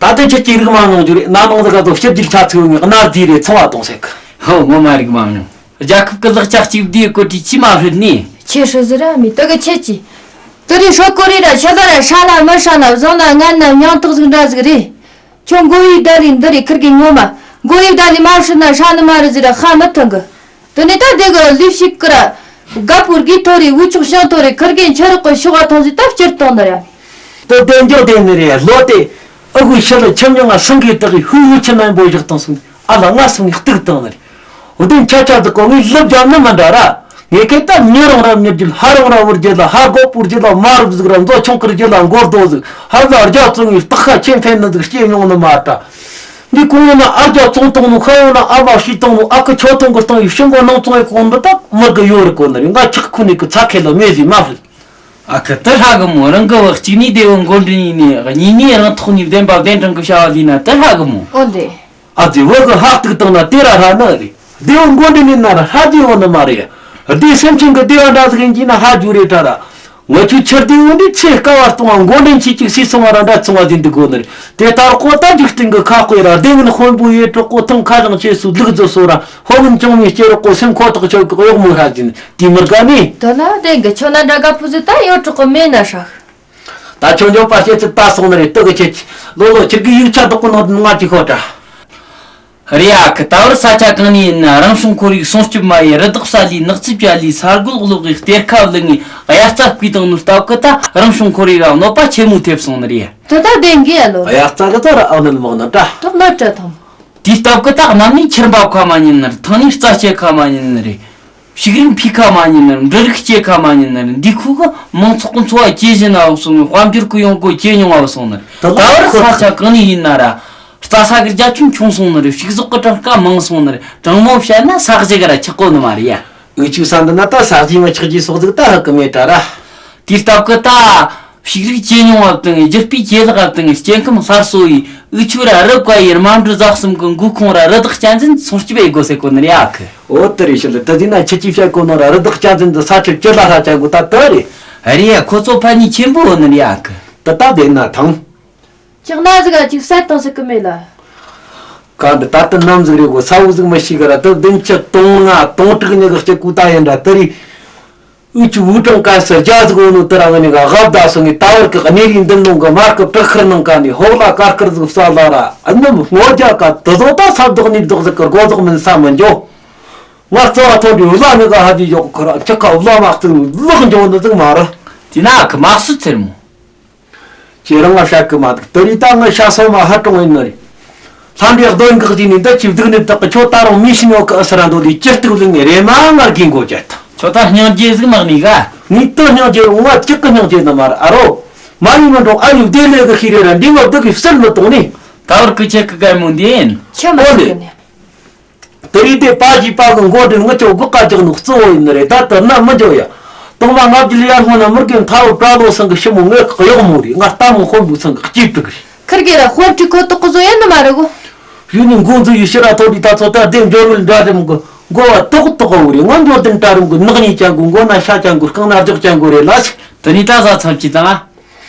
ད་ལྟ་ཁྱེད་ཀྱིས་རིག་མ་མྱོང་རྒྱུ་རེད། ན་ནང་ཟིག་ག་ཚོ་ཕྱི་རྒྱུད་ཆ་ཚིག་ཡོད་ངེས་གནའ་རྫས་རེད་ཚང་བ་གཏོང་ཟེར་གི། ཧོ་ངོ་མ་རིག་མ་མྱོང་། རྒྱལ་ཁབ་ཀྱི་ལག་ཆ་གཅིག་བསྡུས་བཀོད་དྲི་ཆི་མ་ཧྲིལ་ནི། ཁྱེད་ཧྲི་ཟི་ར་མི་དུ་གི་ཁྱེད་ཀྱིས། དུ་རི་ཧྲོ་ཀོ་རི་ར་ཤ་ལ་ར་ཧྲ་ན་མི་ཧྲ་ན་བཟང་ན་ངན་ན་མྱང་ཐག་ཟིག་འདྲ་ཟིག་རེད། ཁྱོད་མགོ་ཡི་ད་ལི་འདི་རི་ཁིར་གི་ངོ་མ། མགོ་ཡི་ད་ལི་མ་ཧྲི་ན་ཧྲ་ནི་མ་རི་ཟི་ར་ཧ་མི་ཐང་གི། དེ་ནས་ད་དེ་གི་ལི་ཕྱི་ཀི་ར། དགའ་པོ་གི་ཐོ་རི་འུ་ཆོག་ཤང་ཐོ་རི་ཁིར་གི་འཆི་རོག་གི་ཤོག་ཨ་ཐང་ཟི་ད་བསྐྱུར་བཏང་ནི་ར། དེ་དེ་འཇོག་དེ་ནི་རེད་ལོ་དེ། ཨ་ཁུ་ཤི་ལ་ཁྱིམ་ཉང་ང་སང་གི་དག་གི་ཧུ་ཧུ་ཆི་ནན་པོ་བཞག་བཏང་སོང་ཨ་ལ་ང་སོང་ནི་གཏུག་བཏང་ནི་རེད། འོ་དེ་ཁྱ་ཁྱ་དུ་གོ་ངའི་ལབ་རྒྱག་ནི་མ་འདྲ་ར། ངས་ཁེ་ད་མྱི་རང་ར་མྱི་རྒྱུད་ཧ་རང་ར་བུ་རྒྱུད་ལ་ཧ་གོ་པུ་རྒྱུད་ལ་མ་རུབ་ཟིག་ར་མཛོ་ཆུང་ཁུར་རྒྱུད་ལ་མགོ་རྡོ་ཟིག་ཧ་ཟ་རྒྱ་བཙོང་ངའི་སྟག་ཁ་ཆེན་ཕན་ནི་ཟིག་སྐྱེས་མྱོང་ནི་མ་ད། འདི་གོང་ཡོད་ན་ཨ་རྒྱ་བཙོང་བཏང་ནོ་ཁ་ཡོད་ན་ཨ་མ་ཤི་བཏང་ནོ་ཨ་ཁུ་ཆོ་ཐོང་གི་བཏང་ཡོད་ཤི་མགོ་ནང་བཙོང་ཡོད་གོང་འདི་དག་མི་གི་ཡོད་རི་གོ་ནི་རེད། ང་ཁྲག་ཁུ་ནི་གི་ཚ་ཁེ་ལ་མེ་ཟི་མ་ཕུལ། ཨ་ཁུ་དེ་ཧྲ་གི་མོ་རང་གི་བུ་གཅིག་ནི་དེ་བོ་མགོ་འདྲི་ནི་ནི་གཉིས་ནི་རང་ཐོག་ནི་བདེན་པ་བདེན་དྲང་གི་བྱ་བ་ལས་ན་དེ་ཧྲ་གི་མོ། འོ་འདི། ཨ་ཙི་བུ་གི་ཧ་གཏུག་བཏང་ན་དེ་ར་ཧྲ་ནི་རེད། དེ་བོ་མགོ་འདྲི་ནི་ན་ར་ཧྲ་དེ་བོ་ནི་མ་རེད། དེ་སེམས་ཅན་གི་བདེ་བ་འདྲ་ཟིག་ཡིན་གྱི་ན་ཧ་རྒྱུ་རེད་དྲ་ར། ང་ཆུ་ཆར་དེ་བོ་འདི་ཚེ་དཀའ་བ་སྟོང་བ་མགོ་འདྲེན་ཆེ་གཅིག་སྲིད་སོང་བ་ར་འདྲ་ཚོང་བ་ཟིན་འདུག་གོ་ནི་རེད། དེ་ལྟར་ཀོ་ད་འཇིག་རྟེན་གི་ཁ་དཔེ་ར་བདེ་ངན་དཔོན་པོ་ཡེ་གྲོགས་གོ་ཐང་ཁ་ལང་ཆེ་སུ་ལུག་རྫི་སོ་ར་ཧོ་མིན་ཅང་མི་སྐྱེ་རོགས་གོ་སེམས་ཁོ་ཐག་ཆོད་གི་གཡོག་མོ་ཧྲ་ཟིན་དེ་མི་དགའ་ནི། དོ་ན་བདེན་གི་ཆོ་ན་འདྲ་དགའ་པོ་ཟི་ད་ཡོད་གྲོགས་གི་མེད་ན་ཧྲ། ད་ཁྱོད་འཇོག་པ་བཤད་ཚུལ་ད་སོང་ནི་རེད་སྟོད་གི་ཁྱེད་ཀྱི་ལོ་ལོ་ཁྱེད་ཀྱི་ཡིག་ཆ་དག་གི་ནང་དུ་ང་ཅིག་ཤོད་དྲ། རེད་ཨ་ཁུ་ད་བར་ས་ཆ་གང་ནས་ཡིན་ན་རང་བྱུང་ཁོར་ཡུག་སྲུང་སྐྱོབ་མ་ཡི་རི་དྭགས་ས་ལི་ནགས་ཚལ་བྱ་ལི་ས་རྒོད་གློག་གི་གཏེར་ཁ་བླུགས་ངས་དབྱར་རྩྭ་བརྐུས་དང་ནོར་སྟབས་ཀི་ད་རང་བྱུང་ཁོར་ཡུག་ལ་གནོད་པ་ཆེན་མོ་ཐེབས་སོང་ནི་རེད། དེ་ད་བདེན་གི་ཨ་ལོ། དབྱར་རྩྭ་གི་ད་ར་ཨ་ནི་མང་ན་ད། དོག་ན་བྲལ་ཐང་། དེའི་སྟབས་ཀི་ད་གནམ་ནས་ཆར་འབབ་ཁ་མ་ཉན་ནི་རེད། ཐང་ནས་རྩྭ་སྐྱེ་ཁ་མ་ཉན་ནི་རེད། ཕྱུགས་རིགས་འཕེལ་ཁ་མ་ཉན་ནི་རེད། འབྲུ་རིགས་སྐྱེ་ཁ་མ་ཉན་ནི་རེད། འདི་ཁུག་གི་མང་ཚོགས་ཀྱི་འཚོ་བ་ཇེ་ཞན་ན་སོང་ནས་དཔལ་འབྱོར་གྱི་ཡོང་སྒོ་ཇེ་ཉུང་བ་སོང་ནི་རེད། ད་ད་བར་ས་ཆ་གང་ནས་ཡིན་ན་ར་རྩྭ་ས་གི་རྒྱ་ཁྱོན་ཆུང་སོང་ནི་རེད། ཕྱུགས་ཟོག་གི་གྲངས་ཀ་མང་སོང་ནི་རེད། དྲང་མོ་བཤད་ན་ས་གཞི་ག་ར་ཆག་གོ་ནི་མ་རེད་ཡ། འུ་ཅུག་ས་འདི་ན་ད་ས་གཞི་མི་ཆག་རྒྱུ་སོགས་ཟིག་ད་ཧ་གི་མེད་དྲ་ར། དེའི་སྟབས་ཀི་ད། ཕྱུགས་རིགས་ཇེ་ཉུང་བ་དང་རྒྱུ་སྤུས་ཇེ་ལེགས་བ་དང་སྐྱེ་ཁམས་སླར་གསོ་ཡིས་འུ་ཆོ་ར་རི་བཀའ་ཡི་རྨ་འབྲུ་རྫ་གསུམ་གི་མགོའི་ཁོང་ར་རི་དྭགས་གཅན་གཟན་སྲུང་སྐྱོབ་ཡེ་དགོས་ཟེར་གོ་ནི་རེད་ཨ་ཁུ། འོ་དེ་རེད་ཤི་ལ་དེ་དུས་ན་ཁྱེད་ཀྱིས་བཤད་གོ་ནོ་ར་རི་དྭགས་གཅན་གཟན་དུ་ས་ཆུ་ཅི་ལ་ཧ་ཅན་གོ་ད་དེ་རེད། རེད་ཡ་ཁོ་ཚོ་ཕན་ནུས་ཆེན་པོ་ཡོད་ནི་རེད་ཨ་ཁུ། དེ་ད་བདེན་ན་ཐང་། ཅག་ན་ཟིག་ག་ཅིག་བསད་བཏང་ཟེར་གི་མེད་ལ། གང་འདི་ད་ལྟ་ནམ་ཟིག་རེད་གོ་ས་བོ་ཟིག་མི་ཤེས་གི་ར་དེ་བདུན་ཅུ་དོན་ལྔ་དོན་དྲུག་ཉི་གི་སྐྱེ་གོ་ད་ཡིན་འདྲ་དེ་རེད། འུ་ཆོ་ཝུའུ་ཀྲང་ཀན་སི་རྒྱ་ཟིག་འོ་ནོ་དེ་རང་ངི་ནི་ག་གབ་ད་སོང་ངི་ད་བར་གི་གནས་རིའི་མདུན་ལུང་གི་མར་གི་བྲག་ཁུར་ནང་ཀ་ནི་ཧོག་ལ་དཀར་དཀར་ཟིག་ས་ལ་ར་ཨ་ནི་སྔོ་རྒྱ་ཀ་དེ་ཟོ་ད་ས་བདག་ནི་བདག་ཟིག་གི་སྒོ་ཟོག་མིན་ས་མི་འཇོ། ང་རྩ་བ་ཐོན་དུས་བླ་ནི་ག་ཧ་དི་ཡོག་ཁུ་ར་ཁྱི་ཁ་བླ་མ་བཙུན་ལག་འཇོ་ནི་ཟིག་མ་ར། དེ་ན་ཁི་མ་སུ་ཚེར་མོ། ཁྱེད་རང་ང་བཤད་གི་མ་འདུག་དེ་རིང་ད་ང་ཤ་སོ་མ་ཧ་གྲོང་ཡིན་ནི་རེད། ལྷ་འདྲེ་གདོན་འགག་ཅིག་ནི་འདི་ཅི་བདུག་ནི་བདག་གི་ཁྱོད་ད་རུང་མི་ཤི་ཉོ་གི་ཨ་སི་ར་འདོད་དེ་ཅི་སྟུག་ལུག་ནི་རེ་མ་ང་རྒན་མགོ་བཅད་དང་། ཁྱོད་ད་སྙིང་རྗེ་ཟིག་མ་གནས་ག་ངས་དེ་སྙིང་རྗེ་རུང་བ་གཅིག་གི་སྙིང་རྗེ་ནི་མ་ར་ཨ་རོ། མ་ཡིན་མི་འགྲོ་ཨ་ཡུ་བདེ་ལེ་གི་ཤི་རེ་ར་འདི་ང་བདག་གི་བསད་མི་གཏོང་ནི། ད་བར་ཁུ་ཆེ་གི་གད་མོ་འདི་ཡིན། ཁྱོད་མ་ཨོ་ཟིག་ལེ། གི་ནི། དེ་རིང་དེ་པ་ཞིག་པ་གི་མགོ་འདྲེན་ངི་ཆོ་སྒུག་ག་རྒྱག་ནོ་གཙོ་བོ་ཡིན་ནི་རེད། ད་དེ་ན་མི་འཇོ་ཡ། དང་མ་ང་བརྒྱུད་ཡར་སྔོན་ན་མི་རྒན་ཐ་བོ་བྲ་ལོ་ཚང་གི་ཞི་མོ་ངའི་གཡོག་མོ་རེད། ང་རྟ་མོ་དཔོན་པོ་ཚང་གི་སྐྱིད་དུ་གི་རེད། ཁིར་གེ་ར་དཔོན་ཁྲི་ཁོ་ཐོག་གི་བཟོ་ཡ་ནི་མ་རེད་གོ། གཞུག་ནས་མགོ་འཛུགས་ཡི་ཕྱི་ར་ཐོ་འདི་ད་ཚོ་ད་བདེ་འབྱོར་མེད་འདྲ་རེམ་གི་མགོ་བ་ཏོག་ཏོག་ག་བོ་རེད། ང་འབྱོར་ལྡན་གྲལ་རིམ་གི་ནག་ཉེས་ཅན་གོ་མགོ་ན་ཤ་ཅན་གོ་རྐང་ན་རྒྱག་ཅན་གོ་རེད་ལ་ཞིག་དེ་ནས་ད་ཟ་ཚབ་ཅི་དང་ཨ།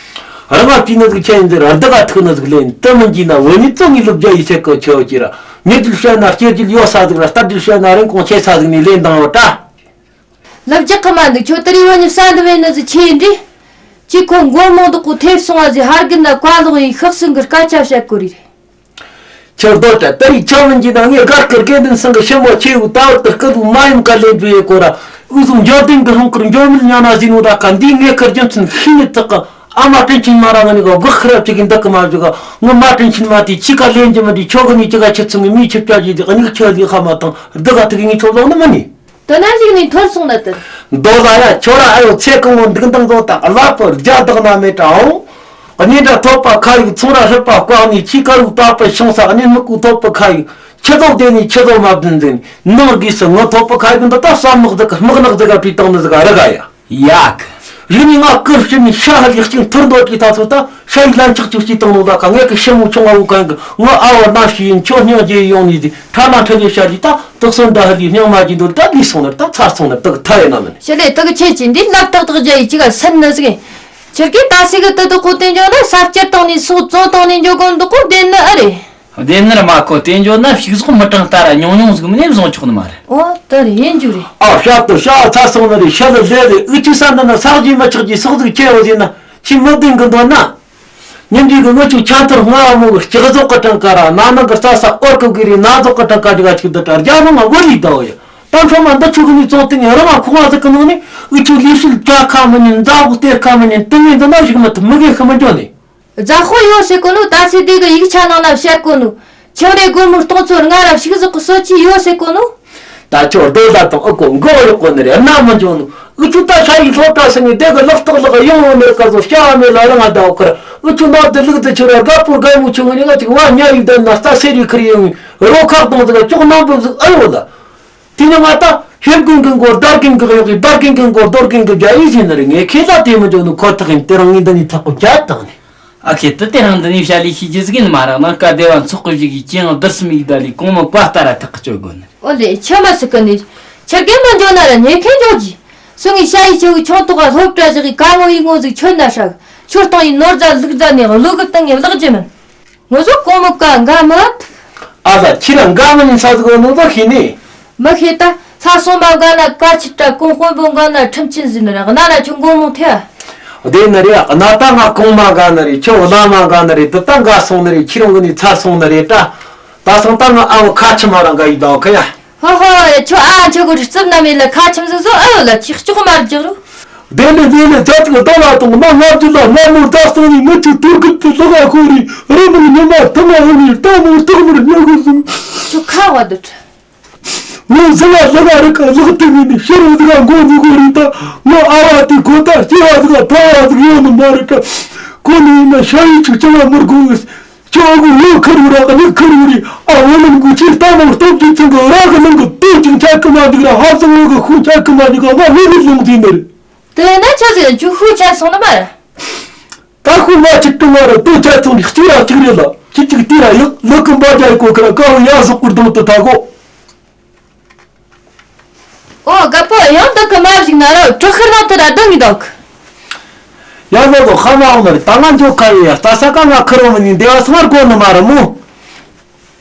རང་ང་བྲིས་ནི་ཟིག་ཆེ་ཡིན་ཟེར་ར་འདི་ག་ཐུག་ནི་ཟིག་ལེན་དུ་མི་འགྱིས་ན་འོ་ནི་ཙོ་ངི་ལུག་རྒྱ་ཡི་ཆེ་གི་ཆེ་བ་ཅི་ར་མྱི་དུལ་བཤད་ན་སྐྱེ་རྒྱུད་ཡོད་ས་ཟིག་ར་རྟ་དུལ་བཤད་ན་རིན་གོང་ཆེ་ས་ཟིག་ནི་ལེན་དང་བ་ད། ལབ་རྒྱག་གི་མ་འདུག་ཁྱོད་དེ་རིང་བ་ཉི་ས་འདི་བས་ནི་ཟིག་ཆེ་ཡིན་འདྲི། ཅི་ཁོ་མགོ་རྨོངས་དུ་ཀུ་ཐེབས་སོང་བ་ཟིག་ཧར་གི་ན་བཀའ་ལོག་ཡི་ཤག་སུན་གི་སྐད་ཆ་བཤད་གོ་རེད། ཁྱོད་རྡོ་ཏྲ་ད་རེས་ཆ་མིན་གྱི་ནང་ངས་སྒར་ཁུར་དགེ་འདུན་སང་གི་ཞི་མོ་ཆེ་བུ་ད་བར་དུ་སྐུ་ལུག་མ་ཡིན་ཀ་ལེན་རྒྱུ་ཡེ་གོ་ར་འུ་ཟུང་འབྱོར་ལྡན་གི་ལྷུང་ཁུར་འཇོ་མིན་ཉ་ན་ཟིན་ནོ་ར་ཀ་འདིའི་ངས་ཁུར་རྒྱུ་མཚན་ཤི་ནི་དག་གི་ཨ་མ་དྲིན་ཆེན་མ་ར་ང་ནི་ག་སྒོ་ཁུར་ར་ཅིག་གི་འདུག་གི་མ་བཞུག་ག་ངི་མ་དྲིན་ཆེན་མ་དེ་ཅི་ཀ་ལེན་རྒྱུ་མི་འདི་ཁྱོད་གི་ནི་ཅི་ག་ཆི་ཚུ་ངི་མིའི་ཆུ་བཅའ་རྒྱུ་དེ་ག་ནི་ཁྱོད་ལི་ཧ་མ་དང་འདི་ག་ཐུག་གི་ངི་ཁྱོད་ལོག་ནི་མ་ནི། དོ་ན་ཞིག་ནས་ཐོར་སོང་ན་དུ། མདོ་ལ་ཡ་ཁྱོད་ར་ཨ་ཡོ་ཚེ་གང་བོ་འདུག་འདང་བཟོ་དང་བླ་པོ་རྒྱ་བདག་ན་མེད་དྲའོ། གཉེན་དྲ་ཐོབ་པ་ཁ་ཡིག་ཚོང་ར་ཧྲིལ་པ་བཀག་ནས་ཁྱི་དཀར་བོའི་པགས་པ་ཤོང་ས་གཉེན་མི་ཀུ་ཐོབ་པ་ཁ་ཡིག་ཁྱི་ཚོ་བསྡད་ནས་ཁྱི་ཚོ་མ་བདུན་འཛིན་ནང་གིས་སུ་ངོ་ཐོབ་པ་ཁ་ཡིག་འདི་ད་བསམ་ནག་ཟིག་ག་དམག་ནག་ཟིག་ག་བྲིས་བཏང་ནི་ཟིག་ག་རི་ག་ཡ། ཡག་རི་ནས་ང་ཀིར་ཕྱིར་ནས་ཤ་ཧ་ལི་གཅིག་ཐུར་འདོད་ཀྱི་ཐ་ཚོ་ད་ཤ་ཡི་ལན་ཆགས་ཀྱི་སྐྱིད་བཏང་ནོ་ལ་ཁ་ངས་ཀི་ཤི་མོ་ཆུང་བ་བུ་གང་གི་ངོ་ཨ་བ་ན་ཤི་ཡིན་ཁྱོད་སྙིང་རྗེ་ཡོང་ནས་དེ་ཁྲ་ན་ཁྲ་ལི་ཤ་ལི་ད་དུག་སོན་འདྲ་ཧ་ལི་སྙིང་མ་གྱི་འདོད་ད་ལི་སོང་ནར་ད་ཚར་སོང་ནར་དག་ཐ་ཡ་ན་མིན། ཞི་ལེ་དག་ཆེ་ཅི་འདི་ལབ་ཏག་ཏག་རྒྱ་ཡི་ཅི་ག་སན་ནི་ཟིག་ཁྱེད་ཀྱིས་ད་སི་གི་ཏི་ཏི་ཁོ་དེ་འཇོག་ན་ས་སྐྱར་བཏང་ནས་སོག་བཙོ་བཏང་ནས་འཇོག་གོ་འདུག་གོ་བདེན་ནི་ཨ་རེད། བདེན་ནི་ར་མ་ཁོ་དེ་འཇོག་ན་ཕྱུགས་ཟོག་མི་གྲངས་ལྟ་ར་ཉུང་ཉུང་ཟིག་མིན་ནས་བཟུང་ཆོག་ནི་མ་རེད། ཨོ་ད་རེད་ཡིན་རྒྱུ་རེད། ཨ་ཤ་ཏུ་ཤ་ཚ་སོང་ནི་རེད་ཤ་ལ་ལེ་རེད་ཨུ་ཅི་ས་འདི་ན་ས་གཞི་མི་ཆགས་ཀྱི་སོག་ཟིག་ཁྱེད་འོ་ཟིན་ན་ཁྱི་མི་བདེན་གི་འདོད་ན། ཉིན་རྒྱུན་གྱི་ངུ་ཆུ་ཆང་ཐུར་ང་མོ་གི་ལྕགས་ཟོག་གི་གྲངས་ཀ་ར་ན་ནང་གི་རྩྭ་ས་ཨོར་ཀུ་གི་རི་ན་ཟོག་གི་གྲངས་ཀ་ཅིག་ཅིག་འདི་གྲ་རྒྱ་མོ་ང་མགོ་ལི་ཟླ་བ་ཡ། ད་འཕྲོ་མ་འདི་ཆུ་གི་ནི་ཙོང་ཏིང་ཡ་ར་མ་ཁུག་ང་ཟིག་གི་ནང་ནི་ཨུ་ཆུ་ལི་ཤུལ་ཅ་ཁ་མི་ཉན་མཛའ་བོ་གཏེར་ཁ་མི་ཉན་དུ་ངས་འདི་ན་ཞིག་མི་ཐུབ་མི་གེ་ཤི་མི་འཇོ་ནི། རྫ་ཧོ་ཡོད་ཟེར་གོ་ནོ་ད་སེ་དེ་གི་ཡིག་ཆ་ནང་ན་བཤད་གོ་ནོ། ཆང་རེ་སྒོར་མོ་སྟོང་ཚོ་ལྔ་ར་ཕྱུགས་ཟོག་གི་གསོ་ཆས་ཡོད་ཟེར་གོ་ནོ། ད་ཁྱོད་རྡོ་ཟ་དང་ཨུ་ཀོ་མགོ་གཡོག་གོ་ནི་རེད་ན་མི་འཇོ་ནོ། ཨུ་ཆུ་ད་ཤ་ཡི་སློབ་གྲྭ་སི་ནི་དེ་གི་ལག་ཐག་ལག་ཡོང་བ་མེད་ཀ་ཟོ་ཤ་མེད་ལ་རང་ང་ད་ཨོ་ཁར་ཨུ་ཆུ་ནག་དེ་ལུག་དེ་ཆུ་ར་དགའ་པོ་དགའ་མོ་ཆུ་ངི་ང་ཅིག་བ་ཉ་ཡི་དེ་ན་ད་སེ་རི་ཁར་ཡོང་རོ་ཁག་དང་དེ་ག་ཅོག་ནང་བུ་ཟིག་ཨ་ཡོད་ལ། དེ་ནི་ང་ད་ཧེབ་གིན་གིན་གོ་དར་གིན་གི་གཡོག་གི་དར་གིན་གིན་གོ་དོར་གིན་གི་རྒྱ་ཡིན་ཟིན་ནི་རེད། ངས་ཁྱེད་ལ་དེ་མི་འཇོག་ནི་ཁོ་ཐག་ཡིན། དེ་རིང་ངས་འདི་ནས་ཐག་པོ་བཅད་བཏང་ནི། ཨ་ཁེ་དུ་དེ་རིང་འདི་ནས་བཤད་ལས་ཤེས་རྒྱུ་ཟིག་ཡིན་མ་རག་ན་སྐལ་བདེ་བ་འཚོགས་གི་བཞུགས་ཀྱི་ཅི་ཡང་བསྡུར་སུ་མིག་ད་ལས་གོང་མ་བཀའ་ལྟར་ཐག་གཅོད་དགོས་ནི། ཨོ་ལེ་ཆི་མ་སི་ཀི་ནི། ཆི་རྒན་མ་འཇོག་ན་ར་ཉེ་ཁེ་འཇོག་གྱིས། སུ་ངས་ཤ་ཡི་ཆེ་བའི་ཆུང་ཐོག་ག་སློབ་གྲྭ་བཞག་གི་ཀ་ངོ་ཡི་ངོ་ཟིག་ཆོད་ན་ཧྲ་གི་ཆོད་བཏང་ཡི་ནོར་རྫ་ལུག་རྫ་ནས་བློ་གི་བཏང་ངས་བརླག་རྒྱུ་མིན། ངོ་ཟོ་གོང་མོ་བཀའ་འགའ་མི་ཐུབ། ཨ་ལ་ཁྱི་ར་འགའ་མི་ཉན་ས་ཟིག་ནོ་ཟོ་ཤེས་ནི། མི་ཤེས་ད་ལྷ་སྲུང་མ་འགའ་ན་བཀའ་ཆི་ཏྲ་གོང་དཔོན་པོ་འགའ་ན་ཁྲིམས་ཆེན་ཟིན་ནི་ར་གནའ་ན་ཁྱོད་མགོ་མོ་ཐེ། བདེ་ནི་རེད་གནའ་ད་ང་གོང་མ་འགའ་ནི་རེད་ཁྱོད་བླ་མ་འགའ་ནི་རེད་དུ་ད་འགའ་སོང་ནི་རེད་ཁྱི་རང་གི་ནི་ཚར་སོང་ནི་རེད་ད། ད་སང་ད་ང་ཨ་བོ་ཁ་ཆི་མ་རང་འགའ་ཡི་ད་ཁ་ཡ། ཧོ་ཧོ་ཁྱོད་ཨ་ཁྱོད་གོ་རི་རྩིབ་ན་མེད་ལ་ཁ་ཆིམ་ཟིག་ཟོ་ཨ་ཡོད་ལ་ཁྱི་ལྕོག་མ་རྒྱག་རུ། བདེ་ལེ་བདེ་ལེ་ཚ་ཐིག་ལྟ་ལ་དང་མ་ང་རྒྱུ་ལ་མ་མོ་ད་སོང་ནི་མི་ཆུ་དུར་གི་ཏི་ལོ་ག་ཁོ་རི་རི་མོ་ཉི་མ་ཐུ་མ་འོ་ནི་ལྟ་མོ་ཐུག་མར་ཉོ་གི་སོང་། ཁྱོད་ཁ་བ་དུ་ཁྲ། ངོ་ཟི་ལ་ལ་ག་རི་ཀ་ལག་ཏུ་མི་ནི་ཤེར་བ་དི་ག་མགོ་ཉུ་གོ་རི་ད་ང་ཨ་བ་དི་གོ་ད་སྐྱེ་བ་དི་ག་ཐ་བ་དི་ག་ཡོང་ནི་མ་རི་ཀ་ཁོ་ནི་ཡིན་ན་ཤ་ཡི་ཆུ་ཆ་བ་མར་གོ་གི། ཁྱོད་གི་ཡོད་ཁུར་ར་གི་ཁུར་རི་ཨ་བོ་ནང་གི་ཆེ་ལྟ་མང་སྟོབས་ཀྱི་ཚང་གི་ར་གི་ནང་གི་ལྟོས་ཀྱང་ཆ་གི་མ་འདུག་ར་ཧ་སང་ངོ་གི་ཤུགས་ཆ་གི་མ་འདུག་ག་ང་ངོ་གི་ལོང་ཟིན་ནི་རེད། དེ་ན་ཆ་ཟིན་ཆུ་ཤུགས་ཆ་སོང་ནི་མ་རེད། ད་ཤུགས་མ་ཆིག་ཏུ་མ་རེད་ལྟོས་ཆ་སོང་གི་གཅིག་ར་གཅིག་རེད་ལ་ཁྱི་གཅིག་དེ་ར་ཡག་ལུ་གི་འབའ་རྒྱ་ཡི་གོ་ཁི་ར་ཀ་བོ་ཡ་ཟོག་པུར་དང་དུ་ཐ་གོ། ཨོ་དགའ་པོ་ཡང་དག་གི་མ་བཞུགས་ན་ར་དྲག་ཤར་ནང་དུ་ར་ལྡང་གི་འདུག་ཡ་ཟོ་ཟོ་ཧ་མ་འོང་ནི་རེད་ད་ང་འཇོག་ཁ་ཡོད་ཡ་ལྟ་ས་ཀ་ང་ཁུར་འོང་མི་ཉིན་འདེ་བ་སྔར་གོ་ནི་མ་རེད་མོ།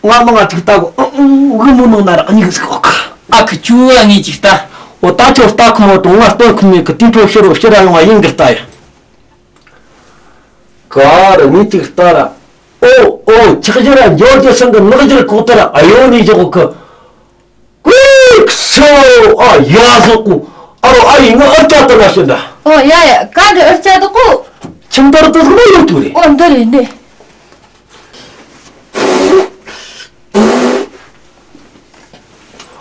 ང་མི་ང་ཅིག་ལྟ་གོ་ཨང་ཨང་གི་མོ་ནང་ན་ར་གཉིས་ཟིག་ཨོ་ཁ། ཨ་ཁུ་ཆུ་བ་ངས་ཅིག་ལྟ། ཨོ་ད་ཁྱོད་ལྟ་ཁོ་མོ་དང་ང་སྟོན་ཁུ་མེད་གི་དུས་ཁྲོ་ཤི་རོ་ཤི་ར་ཡོང་བ་ཡིན་གི་ལྟ་ཡ། ག་ར་ངས་ཅིག་ལྟ་ར། ཨོ་ཨོ་ཆག་ཞི་ར་འཇོ་རྒྱུ་སང་གི་ནག་ཞིར་ཁོག་ཏུ་ར་ཨ་ཡོ་ནི་ཞོག་གི། ཀུའི་ཁྱོ་ཨ་ཡ་ཟོག་གུ་ཨ་རོ་ཨ་ཡི་ང་ཨར་ཅག་ཏུ་ལ་ཤི་འདྲ། ཨོ་ཡ་ཡ་ག་འདྲ་ཨར་ཅག་ཏུ་ཀུ། ཁྱིམ་དར་དུ་ཟུག་ན་ཡོད་དུ་རེད། ཨོ་འདི་རེད་འདི།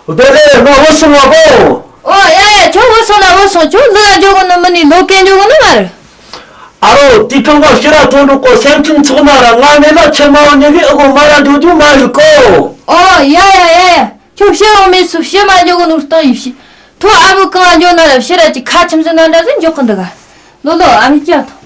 བདེ་ལེགས་ང་བུད་སོང་བ་གོ། ཨོ་ཡ་ཡ་ཁྱོད་བུད་སོང་ན་བུད་སོང་ཁྱོད་ལུག་ཨ་འཇོག་གི་ནི་མི་ནི་ལོ་ཀན་འཇོག་གི་ནི་མ་རེད། ཨ་རོ་དེ་གང་ག་ཤི་ར་ཐོན་འགྲོ་གོ་སེམས་ཅན་ཚོགས་ན་ར་ང་མེད་ན་ཁྱི་མ་བ་ཉི་གི་ཨ་གོ་མ་ར་འགྲོ་རྒྱུ་མ་རེད་གོ། ཨོ་ཡ་ཡ་ཡ་ཡ། ཁྱོད་ཤི་འོང་མེད་སུ་ཤི་མ་འཇོག་གི་ནོར་སྟངས་ཡིན་ཤི། ཐོ་ཨ་མོ་གང་འཇོག་ན་ར་ཕྱི་ར་ཅིག་ཁ་ཆེམས་སུ་ན་འདྲ་ཟིན་འཇོག་གི་འདུག་ག་ལོ་ལོ་ཨ་མི་ཀྱང་ཐོ།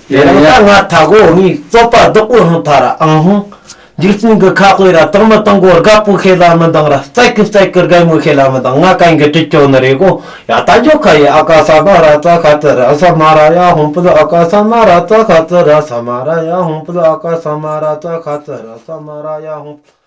ཡ་ཡ་ང་ཐ་གོ་ངའི་བཙོག་པ་བདག་པོ་ཧང་ཐ་ར་ཨང་ཧང་། འཇིག་རྟེན་གི་ཁ་དཔེ་ར་དང་མི་དང་གོ་དགའ་པོ་ཁེ་ལ་མི་འདང་ར་རྩ་གི་རྩ་གི་དགའ་མོ་ཁེ་ལ་མི་འདང་ང་གན་གི་དྲི་ཅོ་ནི་རེ་གོ་ཡ་ད་འཇོག་ཁ་ཡི་ཨ་ཀ་ས་མ་ར་ཙ་ཁ་ཙི་ར་ས་མ་ར་ཡ་ཧོང་པི་ལ་ཨ་ཀ་ས་མ་ར་ཙ་ཁ་ཙི་ར་ས་མ་ར་ཡ་ཧོང་པི་ལ་ཨ་ཀ་ས་མ་ར་ཙ་ཁ་ཙི་ར་ས་མ་ར་ཡ་ཧོང་པི་ལ།